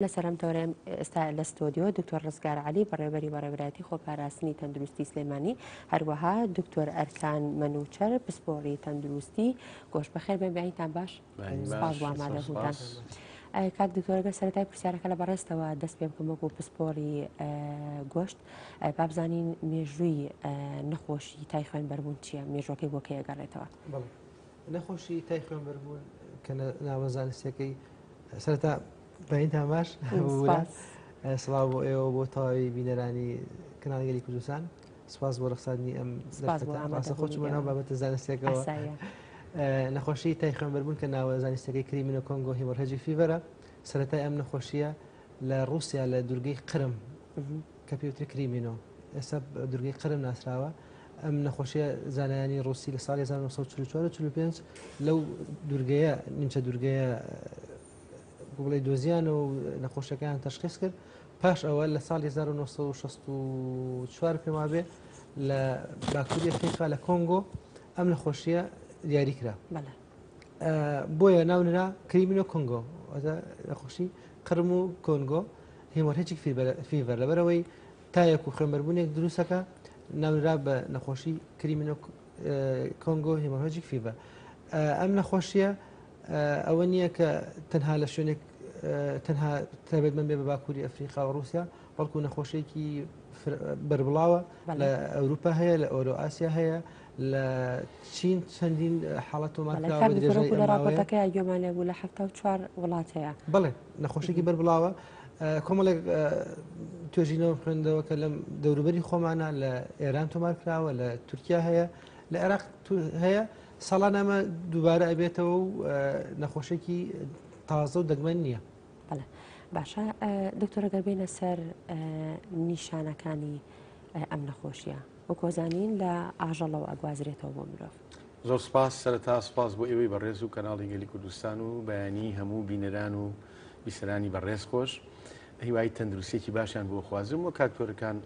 لەسەر ئەم تەوەرەیە ئێستا لە ستۆدیۆ دکتۆر ڕزگار عەلی بەڕێوەبەری بەڕێوەبەرایەتی خۆپاراستنی تەندروستی سلێمانی، هەروەها دکتۆر ئەرکان مەنوچەر پسپۆڕی تەندروستی گۆشت. بەخێر بێن، بەیانیتان باش. سپاس بۆ ئامادەبوونتان. کاک دکتۆر ئەگەر سەرەتای پرسیارەکە لە بەڕێزتەوە دەست پێ بکەم وەکو پسپۆڕی گۆشت، با بزانین مێژووی نەخۆشی تای خوێنبەربوون چییە، مێژوەکەی بۆ کەی ئەگەڕێتەوە؟ بەڵێ نەخۆشی تای خوێنبەربوون کە ناوە زانستیەکەی سەرەتا بەینتان باش، سڵاو بۆ ئێوە بۆ تەواوی بینەرانی کەناڵی گەلی کوردستان، سپاس بۆ ڕەخساندنی ئەم ڕاستە خۆ چوومە ناو بابەتە زانستیەکەوە. نەخۆشی تای خوێنبەربوون کە ناوە زانستەکەی Crimean Congo hemorrhagic fever ە، سەرەتای ئەم نەخۆشیە لە ڕووسیا لە دوورگەی قرم کە پێوترێ کریمینۆ، ئێستا دوورگەی قرم ناسراوە، ئەم نەخۆشیە زانایانی ڕووسی لە ساڵی 1944 و 45 لەو دوورگەیە نیمچە دوورگەیە بڵێ دۆزیانەوە و نەخۆشەکەیان تەشخیص کرد. پاش ئەوە لە ساڵی 1964 پێم وابێ لە باکووری ئەفریقا لە کۆنگۆ ئەم نەخۆشیە دیاری کرا، بۆیە ناونرا Crimean Congo، نەخۆشی قرم و کۆنگۆ hemorrhagic fever، لەبەرەوەی تایەک و خوێنبەربوونێک دروستەکە ناونرا بە نەخۆشی Crimean Congo hemorrhagic fever. ئەم نەخۆشیە ئەوە نییە کە تەنها لە شوێنێک تەنها تایبەتمەند بێ بە باکووری ئەفریقا و ڕووسیا، بەڵکو نەخۆشیێکی بەربڵاوە لە ئەوروپا هەیە، لە ئۆرۆ ئاسیا هەیە، لە چین چەندین حاڵەت تۆمارکراوە بە درێژایی لە ڕاپۆرتەکەی گوێمان لێ بوو لە 74 وڵات هەیە. بەڵێ نەخۆشیێکی بەربڵاوە. کۆمەڵێک توێژینەوە خوێندەوە کە لەم دەوروبەری خۆمانە لە ئێران تۆمار کراوە، لە تورکیا هەیە، لە عێراق هەیە. ساڵانە ئەمە دووبارە ئەبێتەوە و نەخۆشێکی تازە و دەگمەن نییە. بەڵێ باشە دکتۆرە، گەر بێنە سەر نیشانەکانی ئەم نەخۆشیە، وەکۆزانین لە ئاژەڵەوە ئەگوازرێتەوە بۆ مرۆڤ. زۆر سپاس. سەرەتا سپاس بۆ ئێوەی بەڕێز و کەناڵی گەلی کوردستان و بەیانی هەموو بینەران و بیسەرانی بەڕێز خۆش. هیوای تەندروستیەکی باشیان بۆ خوازم. وە کاکتۆرەکان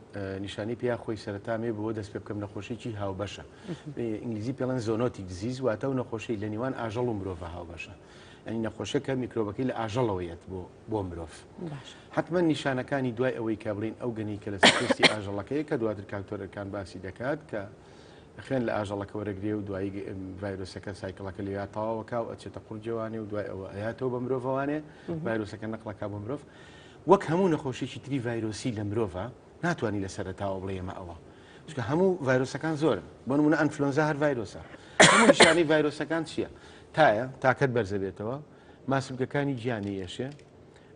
نیشانی پیا خۆی سەرەتا مێ بۆ دەست پێ بکەم، نەخۆشیی هاوبەشە، ئینگلیزی پێڵەن zoonotic disease، واتە و نەخۆشی لە نێوان ئاژەڵ و مرۆڤ هاوبەشە، ئەنی نەخۆشیەکە میکرۆبەکەی لە ئاژەڵەوە یەت بۆ مرۆڤ. حتمما نیشانەکانی دوای ئەوەی کە بڵین ئەو گەنی کە لەسەر پێستی ئاژەڵەکەیە کە دواتر کاکتۆرەکان باسی دەکات کە خوێن لە ئاژەڵەکە وەرەگرێ و دوایی ڤایرۆسەکە cycle ەکە لێیا تەواوەکا و ئەچێتە قورجەوانێ و دوای ئەوە ئەیاتەوە بە مرۆڤەوانێ، ڤایرۆسەکە نەقڵەکا بۆ مرۆڤ. وەک هەموو نەخۆشیی تری ڤایرۆسی لە مرۆڤە ناتوانانی لە سەرەتاوە بڵێ ئێمە ئەوە، چونکە هەموو ڤایرۆسەکان زۆرن. بۆ نمونە ئەنفلۆنزا هەر ڤایرۆسە. هەموو نیشانەی ڤایرۆسەکان چییە؟ تایە، تاکەت بەرزەبێتەوە، ماسولکەکانی گیانی ئێشێ،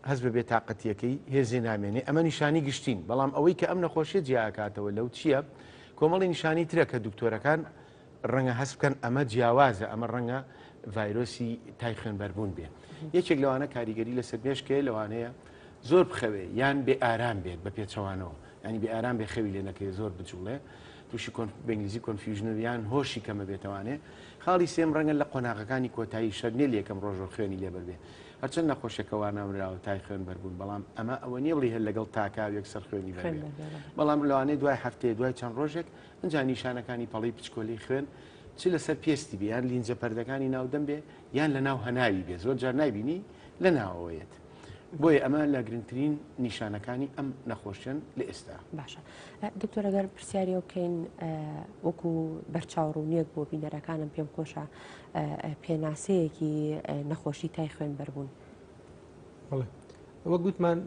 هەست بە بێتاقەتیەکەی، هێزێ نامێنێ، ئەمە نیشانی گشتین. بەڵام ئەوەی کە ئەم نەخۆشیە جیاکاتەوە لەو چییە؟ کۆمەڵی نیشانی ترە کە دکتۆرەکان ڕەنگە هەست بکەن ئەمە جیاوازە، ئەمە ڕەنگە ڤایرۆسی تای خوێنبەربوون بێ. یەکێک لەوانە کاریگەری لەسەر مێشکەیە، لەوانەیە زۆر بخەوێ یان بێ ئارام بێت، بە پێچەوانەوە ینی بێ ئارام بێ خەوی لێ نەکرێت، زۆر بجوڵێ، تووشی بە ئینگلیزی confusion یان هۆشی کەمە بێتەوانێ. خاڵی سێم ڕەنگە لە قۆناغەکانی کۆتایی شەر نیە لە یەکەم ڕۆژەوە خوێنی لێ بەربێ. هەرچەند نەخۆشیەکە وا ناونراوە تای خوێن بەربوون، بەڵام ئەمە ئەوە نییە بڵی هەر لەگەڵ تاکاو یەکسەر خوێنی بەربێ، بەڵام لەوانەیە دوای هەفتەیە دوای چەند ڕۆژێک ئینجا نیشانەکانی پەڵەی پچکۆلەی خوێن چ لەسەر پێستی بێ یان لینجە پەردەکانی ناو دەم بێ یان لە ناو هەناوی بێ، زۆر جار نایبینی لە ناوەوەیەت. بۆیە ئەمە لە گرنگترین نیشانەکانی ئەم نەخۆشیەن لە ئێستا. باشە دکتۆر، ئەگەر پرسیاری ئەو بکەین وەکو بەرچاوڕوونیەک بۆ بینەرەکانم پێم خۆشە پێناسەیەکی نەخۆشی تای خوێنبەربوون. بەڵێ وەک گوتمان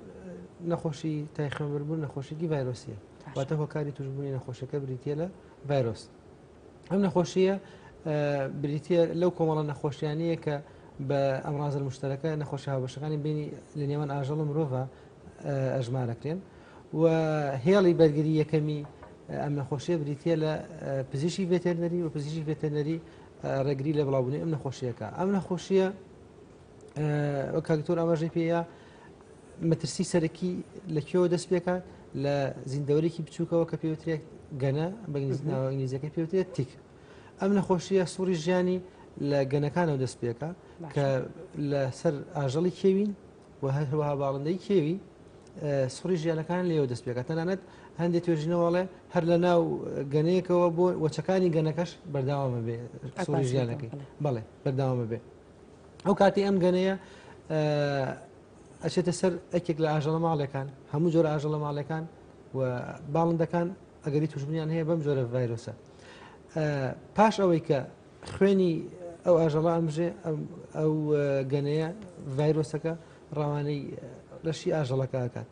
نەخۆشی تای خوێنبەربوون نەخۆشیکی ڤایرۆسیە، واتە هۆکاری توشبوونی نەخۆشەکە بریتە لە ڤایرۆس. ئەم نەخۆشیە بریتە لەو کۆمەڵە نەخۆشیانەیە کە بە ئەمڕازە مشتەرەکە نەخۆشی هاوبەشەکانی بینی لە نێوان ئاژەڵ و مرۆڤ ئەژمارەکرێن و هێڵی بەرگری یەکەمی ئەم نەخۆشیە بریتە لە پزیشکی ڤێتەرنەری و پزیشکی ڤێتەرنەری ڕێگری لە بڵاوبوونی ئەم نەخۆشیەکە. ئەم نەخۆشیە وەک کاک دکتۆر ئاماژەی پێیە مەترسی سەرەکی لە کوێوە دەست پێکات؟ لە زیندەوەرێکی بچووکەوە کە پێوترێت گەنە، بە ئینگلیزیەکەی پێوترێت tick. ئەم نەخۆشیە سوڕی ژیانی لە گەنەکانەوە دەست پێکا کە لەسەر ئاژەڵی کێوین و هەروەها باڵندەی کێوی سوڕی ژیانەکان لێوە دەست پێکات. تەنانەت هەندێک توێژینەوەڵێ هەر لە ناو گەنەیەکەوە بۆ وەچەکانی گەنەکەش بەرداوامە بێ سوڕی ژیانەکەی، بەڵێ بەرداوامە بێ. ئەو کاتی ئەم گەنەیە ئەچێتە سەر یەکێک لە ئاژەڵە ماڵەکان هەموو جۆرە ئاژەڵە ماڵەکان و باڵندەکان ئەگەری توشبوونیان هەیە بەم جۆرە ڤایرۆسە پاش ئەوەی کە خوێنی ئەو ئاژەڵە ئەمژێ ئەو گەنەیە ڤایرۆسەکە ڕەوانەی لەشی ئاژەڵەکە ئەکات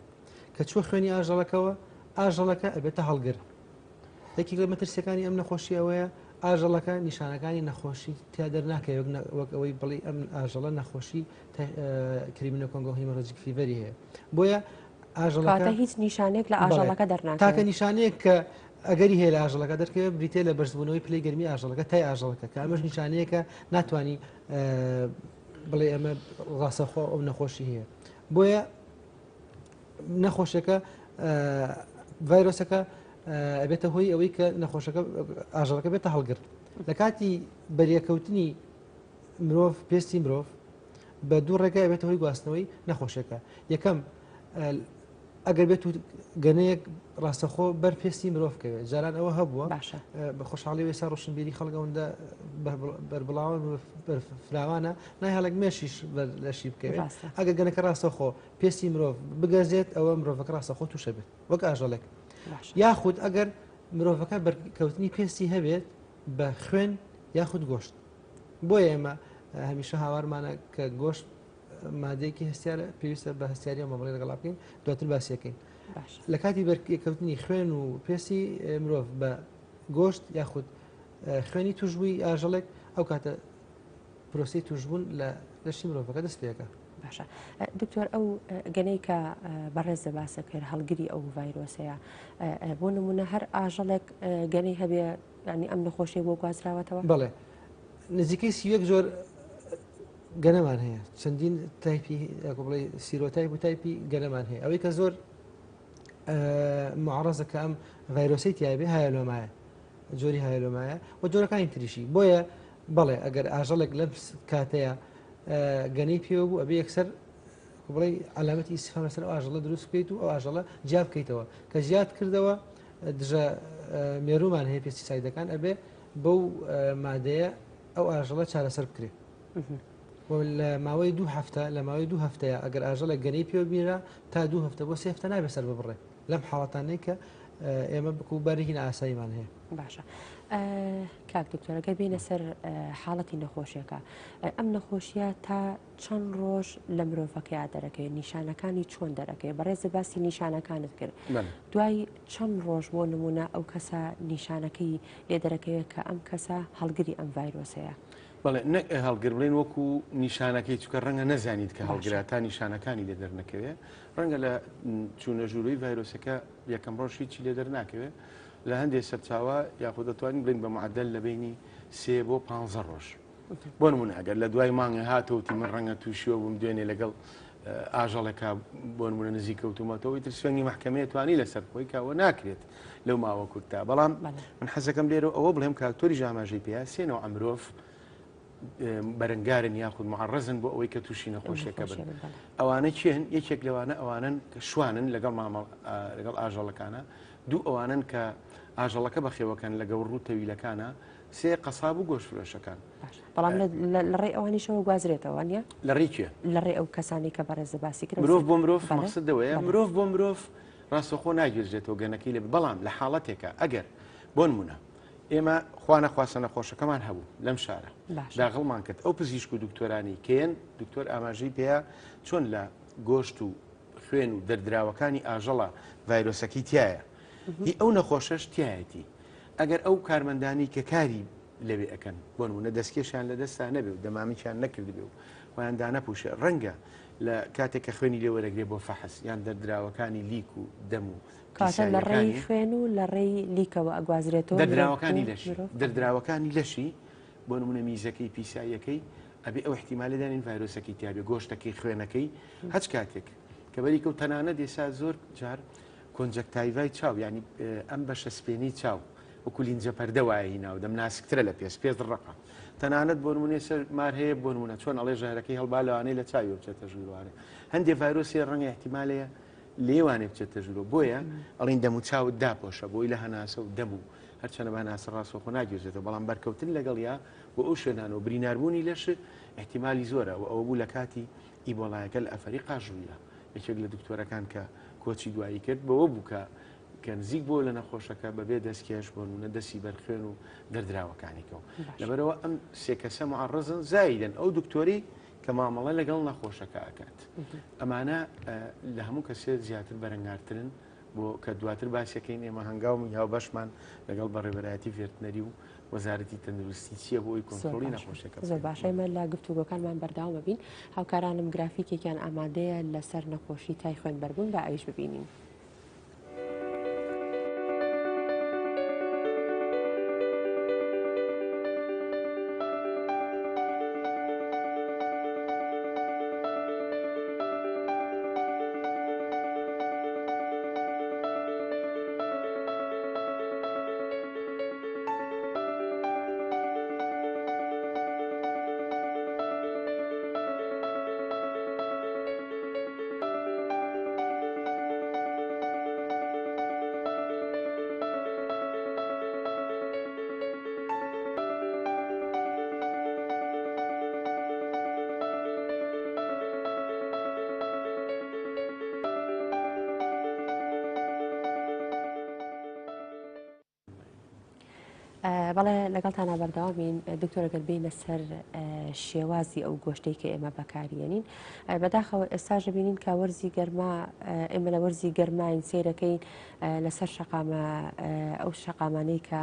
کە چوە خوێنی ئاژەڵەکەوە ئاژەڵەکە ئەبێتە هەڵگر یەکێک لە مەترسیەکانی ئەم نەخۆشی ئەوەیە ئاژەڵەکە نیشانەکانی نەخۆشی تیا دەرناکەوێت وەک ئەوەی بڵی ئەم ئاژەڵە نەخۆشی Crimean Congo hemorrhagic fever ی هەیە بۆیە ئاژەڵەکە هیچ نیشانێک لە ئاژەڵەکە دەرناکەوێت تاکە نیشانەیەک کە ئەگەری هەیە لە ئاژەڵەکە دەرکەوێت بریتە لە بەرزبوونەوەی پلەی گەرمی ئاژەڵەکە تای ئاژەڵەکە کە ئەمەش نیشانەیەکە ناتوانانی بڵێ ئەمە ڕاستەخۆ ئەو نەخۆشی هەیە بۆیە نەخۆشیەکە ڤایرۆسەکە ئەبێتە هۆی ئەوەی کە نەخۆشەکە ئاژەڵەکە بێتە هەڵگر لە کاتی بەریەکەوتنی مرۆڤ پێستی مرۆڤ بە دوو ڕێگای بێتە هۆی گواستنەوەی نەخۆشیەکە یەکەم ئەگەر بێت و گەنەیەک ڕاستەخۆ بەر پێستی مرۆڤ کەوێت جاران ئەوە هەبووە باشە بە خۆشحاڵی وێسا ڕۆشنبیری خەڵک ئەوەندە بەربڵاوە فراوانە ناهێڵێک مێشیش بەر لەشی بکەوێت ئەگەر گەنەکە ڕاستەخۆ پێستی مرۆڤ بگەزێت ئەوە مرۆڤەکە ڕاستەخۆ تووشە بێت وەک ئاژەڵێک یاخود ئەگەر مرۆڤەکە بەرکەوتنی پێستی هەبێت بە خوێن یاخود گۆشت بۆیە ئێمە هەمیشە هاوارمانە کە گۆشت مادەیەکی هەستیارە پێویستە بە هەستیاری مامەڵەی لەگەڵا بکەین دواتر باسیەکەین لە کاتی بەرکەوتنی خوێن و پێستی مرۆڤ بە گۆشت یاخود خوێنی توشبووی ئاژەڵێک ئەو کاتە پرۆسی توشبوون لە لەشی مرۆڤەکە دەست پێەکە باشە دکتۆر ئەو گەنەی کە بەڕێزە باسە کرد هەڵگری ئەو ڤایرۆسەیە بۆ نمونە هەر ئاژەڵێک گەنەی هەبێ ینی ئەم نەخۆشی بۆ گوازراوەتەوە بەڵێ نزیکەی 31 جۆر گەنەمان هەیە چەندین تایپی بڵێ serotype و تایپی گەنەمان هەیە ئەوەی کە زۆر معرەزە کە ئەم ڤایرۆسی تیاێ Hyalomma یە جۆری Hyalomma یە و جۆرەکانی تریشی بۆیە بەڵێ ئەگەر ئاژەڵێک لەم کاتەیە گەنەی پێوە بوو ئەبێ یەکسەر بڵێ علامەتی ئیسفام لەسەر ئەو ئاژەڵە دروست بکەیت و ئەو ئاژەڵە جیا بکەیتەوە کە زیاد کردەوە دژە مێرومان هەیە pesticide ەکان ئەبێ بەو مادەیە ئەو ئاژەڵە چارەسەر بکرێت لە ماوەی دوو هەفتە لە ماوەی دوو هەفتەیە ئەگەر ئاژەڵێک گەنەی پێوە بینرا تا دوو هەفتە بۆ سێ هەفتە نابێت سەر ببڕێ لەم حاڵەتانەی کە ئێمە بکو بارێکی نائاساییمان هەیە. باشە کاک دکتۆر گەر بینە سەر حاڵەتی نەخۆشیەکە ئەم نەخۆشیە تا چەند ڕۆژ لە مرۆڤەکەیا دەرەکەوێت نیشانەکانی چۆن دەرەکەوێت بەڕێزە باسی نیشانەکانت کرد دوای چەند ڕۆژ بۆ نمونە ئەو کەسە نیشانەکەی لێ دەرەکەوێت کە ئەم کەسە هەڵگری ئەم ڤایرۆسەیە. بەڵێ نەک هەڵگر بڵێن وەکو نیشانەکەی چکە ڕەنگە نەزانیت کە هەڵگرا تا نیشانەکانی لێ دەرنەکەوێ ڕەنگە لە چوونە ژوورەی ڤایرۆسەکە یەکەم ڕۆژ هیچی لێ دەرناکەوێ لە هەندێک سەرچاوە یاخود دەتوانین بڵێن بە معدل لە بینی سێ بۆ پ ڕۆژ بۆ نمونە ئەگەر لە دوای مانگێ هاتەوتی من ڕەنگە تووشیەوە بووم دوێنێ لەگەڵ ئاژەڵێکا بۆ نمونە نزیک کەوتومەتەوە ئیتر سوێنگی مەحکەمەیە توانی لەسەر خۆی کاوە ناکرێت لەو ماوە کورتە بەڵام من حەزەکەم لێرە ئەوە بڵێم کاکتۆری ژاماژەی پێیا سێنەوە ئەمرۆڤ بەرەنگارن یاخود معڕزن بۆ ئەوەی کە تووشی نەخۆشیەکە بن ئەوانە کێن یەکێک لەوانە ئەوانن کە شوانن لەگەڵ مامەڵ لەگەڵ ئاژەڵەکانە دوو ئەوانن کە ئاژەڵەکە بەخێوەکەن لە گەوڕ و تەویلەکانە سێ قەساب و گۆشتفرۆشەکان. باشە بەڵام لە ڕێی ئەوانیشەوە گوازرێتەوە نیە؟ لە ڕێی کێ؟ لە ڕێی ئەو کەسانی کە بەڕێزە باسی کرد. مرۆڤ بۆ مرۆڤ مەقسد دەوەیە مرۆڤ بۆ مرۆڤ ڕاستەخۆ ناگوێزرێتەوە گەنەکەی لێ بەڵام لە حاڵەتێکە ئەگەر بۆ نمونە ئێمە خوا نەخواستە نەخۆشەکەمان هەبوو لەم شارە داغڵمان کرد ئەو پزیشک و دکتۆرانی کێن دکتۆر ئاماژەی پێەیە چۆن لە گۆشت و خوێن و دەردراوەکانی ئاژەڵە ڤایرۆسەکەی تایە هی ئەو نەخۆشەش تایەتی ئەگەر ئەو کارمەندانەی کە کاری لەوێ ئەکەن بۆ نمونە دەستکێشیان لە دەستا نەبێ و دەمامکیان نەکردبێ و خۆیان دانەپوشێ ڕەنگە لە کاتێک کە خوێنی لێ وەرەگرێ بۆ فەحس یان دەردراوەکانی لیک و دەم و کاتە لە ڕێی خوێن و لە ڕێی لیکەوە ئەگوازرێتەوە دەردراوەکانی لەشی دەردراوەکانی لەشی بۆ نمونە میزەکەی پیساییەکەی ئەبێ ئەو احتیمالە دانین ڤایرۆسەکەی تیاابێ گۆشتەکەی خوێنەکەی هەچ کاتێک کە بەریکە و تەنانەت ئێستا زۆر جار conjunctiva ی چاو یانی ئەم بەشە سپێنەی چاو وەکو لینجە پەردە وایە هی ناو دەم ناسکترە لە پێست پێست ڕەقە تەنانەت بۆ نمونە سەر مار هەیە بۆ نمونە چۆن ئەڵێ ژەهرەکەی هەڵبا لەوانەیە لە چاوی بچێتە ژووروانێ هەندێ ڤایرۆسی ڕەنگە احتیمالەیە لێوانێ بچێتە ژوورۆ بۆیە ئەڵین دەم و چاوت داپۆشە بۆی لە هەناسە و دەم و هەرچەنە بە هەناسە ڕاستەوخۆ ناگوێزێتەوە بەڵام بەرکەوتن لەگەڵیا بۆ ئەو شوێنانە و بریناربوونی لەش احتیمالی زۆرە و ئەوە بوو لە کاتی. ئیبۆلایەکە لە ئەفەریقاش ڕوویدا. یەکێک لە دکتۆرەکان کە کۆچی دوایی کرد بەوە بوو کە کە نزیک بووە لە نەخۆشەکە بەبێ دەستکێش بۆ نمونە دەستی بەر خوێن و دەردراوەکانی کەوت. لەبەرئەوە ئەم سێ کەسە معەڕەزن زایدەن ئەو دکتۆرەی کە مامەڵە لەگەڵ نەخۆشەکە ئەکات. ئەمانە لە هەموو کەسێ زیاتر بەرەنگارترن بۆ کە دواتر باسیەکەین ئێمە هەنگاومی هاوبەشمان لەگەڵ بەڕێوەبەرایەتی ڤێرتنەری و وەزارەتی تەندروستی چییە بۆ ئەوەی کۆنترۆڵی نەخۆشیەکە بکەین. زۆر باشە ئێمە لە گفتوگۆکانمان بەردەوام ئەبین هاوکارانم گرافیکێکیان ئامادەیە لەسەر نەخۆشی تای خوێنبەربوون با ئەویش ببینین. بەڵێ لەگەڵتانە بەردەوامین دکتۆرە گەر بینە سەر شێوازی ئەو گۆشتەی کە ئێمە بەکاریێنین بەداخەوە ئێستاش بینین کە وەرزی گەرما ئێمە لە وەرزی گەرماین سیرەکەین لەسەر شەقامە ئەو شەقامانەی کە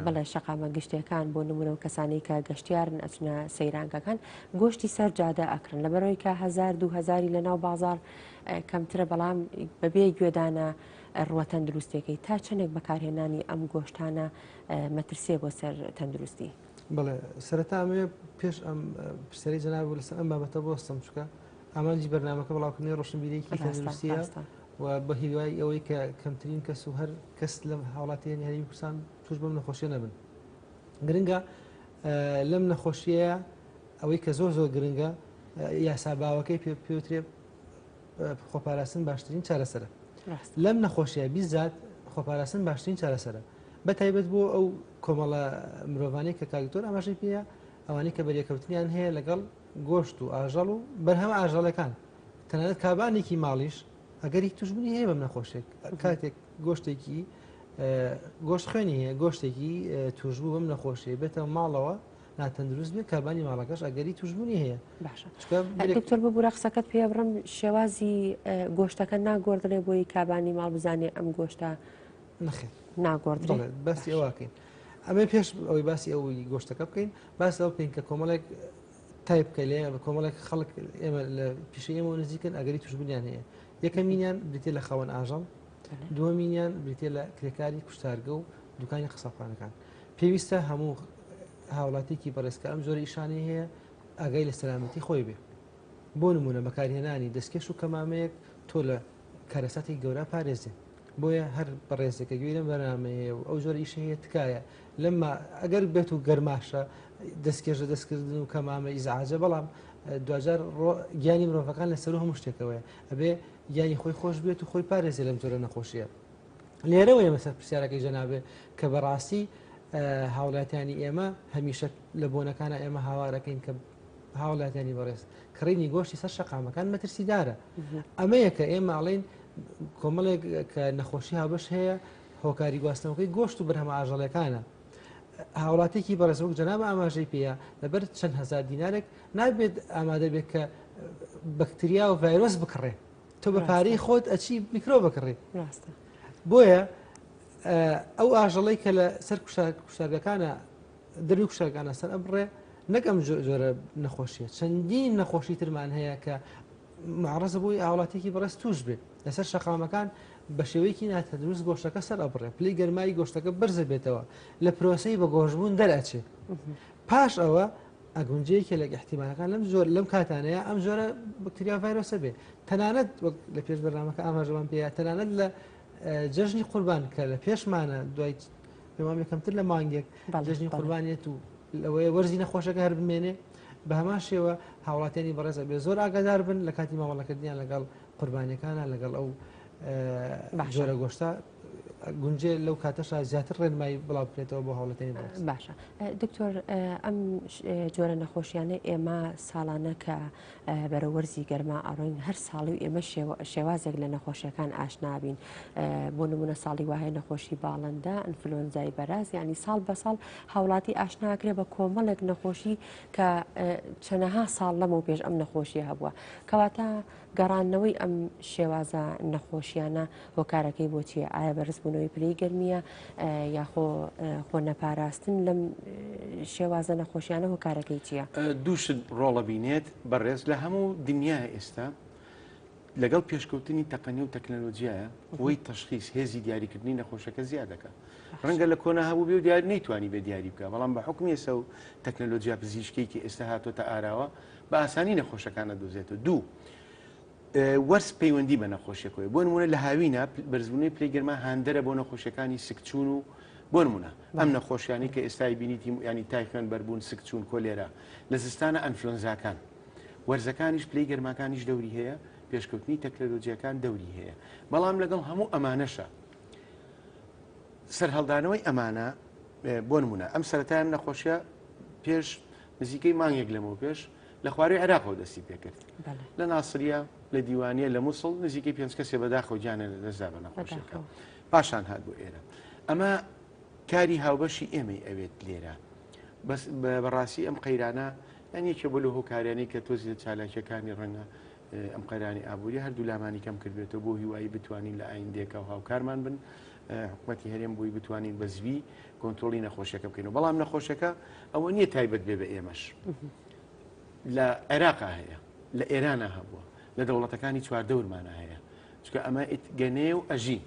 بڵێ شەقامە گشتەکان بۆ نمونە و کەسانی کە گەشتیارن ئەچنە سەیرانگەکان گۆشتی سەر جادە ئەکرن لەبەرەوەی کە هزار دو هزاری لە ناو بازار کەمترە بەڵام بەبێ گوێدانە ڕووە تەندروستیەکەی تا چەندێک بەکارهێنانی ئەم گۆشتانە مەترسیە بۆ سەر تەندروستی؟ بەڵێ سەرەتا ئەمەوێ پێش ئەم پرسیارەی جەناب لەسەر ئەم بابەتە بوەستم چونکە ئامانجی بەرنامەکە بڵاوکردنی ڕۆشنبیرییەکی تەندروستیە و بە هیوای ئەوەی کە کەمترین کەس و هەر کەس لە هاوڵاتیانی هەرێمی کوردستان توش بەم نەخۆشیە نەبن. گرنگە لەم نەخۆشیەیە ئەوەی کە زۆر زۆر گرنگە یاسا باوەکەی پێ پێوترێ خۆپاراستن باشترین چارەسەرە لەم نەخۆشیە بیزات خۆپاراستن باشترین چارەسەرە بە تایبەت بۆ ئەو کۆمەڵە مرۆڤانەی کە کاکتۆر ئاماژەی پێیە ئەوانەی کە بەریەکەوتنیان هەیە لەگەڵ گۆشت و ئاژەڵ و بەرهەمە ئاژەڵەکان تەنانەت کابانێکی ماڵیش ئەگەری توشببوونی هەیە بەم نەخۆشێک کاتێک گۆشتێکی گۆشت خوێنی هەیە گۆشتێکی توشبوو بەم نەخۆشیە بێتە ماڵەوە ناتەندروست بێت کابانی ماڵەکەش ئەگەری توشببوونی هەیە باشە دکتۆر ببوورە قسەکەت پێ بڕم شێوازی گۆشتەکە ناگۆڕدرێ بۆی کابانی ماڵ بزانێ ئەم گۆشتە نەخێر ناگۆڕدرێت باسی ئەوواکەین ئەمە پێش ئەوەی باسی ئەوی گۆشتەکە بکەین باس لەوە بکەین کە کۆمەڵێک تایپ کە لێ کۆمەڵێک خەڵک ئێمە لە پیشەی ئێمەوە نزیکن ئەگەری توشبوونیان هەیە یەکەمینیان بریتە لە خاوەن ئاژەڵ دووەمینیان بریتە لە کرێکاری کوشتارگە و دوکانی قەسابخانەکان پێویستە هەموو هاوڵاتیکی بەڕێز کە ئەم جۆرە ئیشانەی هەیە ئاگای لە سەلامەتی خۆی بێ بۆ نمونە بەکارهێنانی دەستکێش و کەمامەیەک تۆ لە کارەساتی گەورە پارێزێ بۆیە هەر بەڕێزێکە گوێی لەم بەرنامەیە و ئەو جۆرە ئیشە هەیە تکایە لەمما ئەگەر بێت و گەرماشە دەستکێژە دەستکردن و کەمامە ئیزعاجە بەڵام دواجار گیانی مرۆڤەکان لە سەرو هەموو شتێکەوەیە ئەبێ گیانی خۆی خۆش بێت و خۆی پارێزێ لەم جۆرە نەخۆشیە لێرەوە ئێمە سەر پرسیارەکەی جەنابێ کە بەڕاستی هاوڵاتیانی ئێمە هەمیشە لە بۆنەکانە ئێمە هاوارەکەین کە هاوڵاتیانی بەڕێز کڕینی گۆشتی سەر شەقامەکان مەترسیدارە ئەمەیە کە ئێمە ئەڵێن کۆمەڵێک کە نەخۆشی هاوبەش هەیە هۆکاری گواستنەوەکەی گۆشت و بەرهەمە ئاژەڵەکانە هاوڵاتێکی بەڕێز وەک جەناب ئاماژەی پێیە لەبەر چەند هزار دینارێک نابێت ئامادە بێت کە بەکتریا و ڤایرۆس بکڕێ تۆ بە پارەی خۆت ئەچی میکرۆ بکڕی ڕاستە بۆیە ئەو ئاژەڵەی کە لە سەر کوشتارگەکانە دەروی کوشتارگانە سەر ئەبڕێ نەک ئەم جۆرە نەخۆشیە چەندین نەخۆشی ترمان هەیە کە معرەزە بۆی هاوڵاتێکی بەڕێز توش بێ لەسەر شەقامەکان بە شێوەیەکی ناتەندروست گۆشتەکە سەر ئەبڕێ پلەی گەرمایی گۆشتەکە بەرزە بێتەوە لە پرۆسەی بە گۆشتبوون دەرئەچێ پاش ئەوە ئەگونجێ یەکێ لە ئیحتیمالەکان لەم جۆر لەم کاتانەیە ئەم جۆرە بەکتریا ڤایرۆسە بێ تەنانەت وەک لە پێش بەرنامەکە ئاماژەمان پێیا تەنانەت لە جەژنی قوربان کە لە پێشمانە دوای پێمان کەمتر لە مانگێک جەژنی قوربانێت و لەوەیە وەرزی نەخۆشەکە هەر بمێنێ بە هەمان شێوە هاوڵاتیانی بەڕێزە بێ زۆر ئاگادار بن لە کاتی مامەڵەکردنیان لەگەڵ قوربانیەکانە لەگەڵ ئەو جۆرە گۆشتە. گونجێ لەو کاتەشا زیاتر ڕێنمایی بڵاو بکرێتەوە بۆ هاوڵاتیانی بەڕێز. باشە دکتۆر ئەم جۆرە نەخۆشیانە ئێمە ساڵانە کە بەرە وەرزی گەرما ئەڕۆین هەر ساڵی و ئێمە شێوازێک لە نەخۆشیەکان ئاشنابین بۆ نمونە ساڵی وایە نەخۆشی باڵندە ئەنفلۆنزای بەراز ینی ساڵ بە ساڵ هاوڵاتی ئاشناکرێ بە کۆمەڵێک نەخۆشی کە چەنەها ساڵ لەمەو پێش ئەم نەخۆشیە هەبووە کەواتە گەڕاندنەوەی ئەم شێوازە نەخۆشیانە هۆکارەکەی بۆ چییە؟ ئایا بەرزبوونەوەی پلەی گەرمییە یاخۆ خۆ نەپاراستن لەم شێوازە نەخۆشیانە هۆکارەکەی چییە؟ دوو شت ڕۆڵە بینێت بەڕێز لە هەموو دنیا ئێستا لەگەڵ پێشکەوتنی تەقەنی و تەکنەلۆجیایە قوەی تەشخیص هێزی دیاریکردنی نەخۆشەکە زیاد دەکات ڕەنگە لە کۆنا هەبوو بێ و دیار نەیتوانی بێ دیاری بکە بەڵام بە حکمی ئێستا و تەکنەلۆجیا پزیشکی کە ئێستا هاتۆتە ئاراوە بە ئاسانی نەخۆشەکان ئەدۆزێتەوە. دوو، وەرز پەیوەندی بە نەخۆشیەکەوەی بۆ نمونە لە هاوینە بەرزبوونەوەی پلەی گەرما هاندەرە بۆ نەخۆشیەکانی سکچوون و بۆ نمونە ئەم نەخۆشیانی کە ئێستای بینیتی ینی تای خوێن بەربوون سکچوون کۆلێرا لە زستانە ئەنفلۆنزاکان وەرزەکانیش پلەی گەرماکانیش دەوری هەیە پێشکەوتنی تەکنەلۆجیەکان دەوری هەیە بەڵام لەگەڵ هەموو ئەمانەشە سەرهەڵدانەوەی ئەمانە بۆ نمونە ئەم سەرەتای ئەم نەخۆشیە پێش نزیکەی مانگێک لەمەو پێش لە خواروی عێراقەوە دەستی پێکرد لە ناسریە لە دیوانیە لە مووسڵ نزیکەی پێنج کەسێ بەداخەوە گیانە لە دەستدا بە نەخۆشیەکە پاشان هات بۆ ئێرە ئەمە کاری هاوبەشی ئێمەی ئەوێت لێرە بەس بەڕاستی ئەم قەیرانە یان یەکێ بۆ لە هۆکاریانی کە تۆزی لە چالاکیەکانی ڕەنگە ئەم قەیرانی ئابووری هەردوو لامانی کەم کردبێتەوە بۆ هیوایی بتوانین لە ئایندێکە و هاوکارمان بن حکوومەتی هەرێم بووی بتوانین بە زوی کۆنترۆڵی نەخۆشیەکە بکەین و بەڵام نەخۆشیەکە ئەوە نییە تایبەت بێ بە ئێمەش لە عێراقا هەیە لە ئێرانە هەبووە لە دەوڵەتەکانی چواردەورمانە هەیە چکە ئەمە گەنێ و ئەژی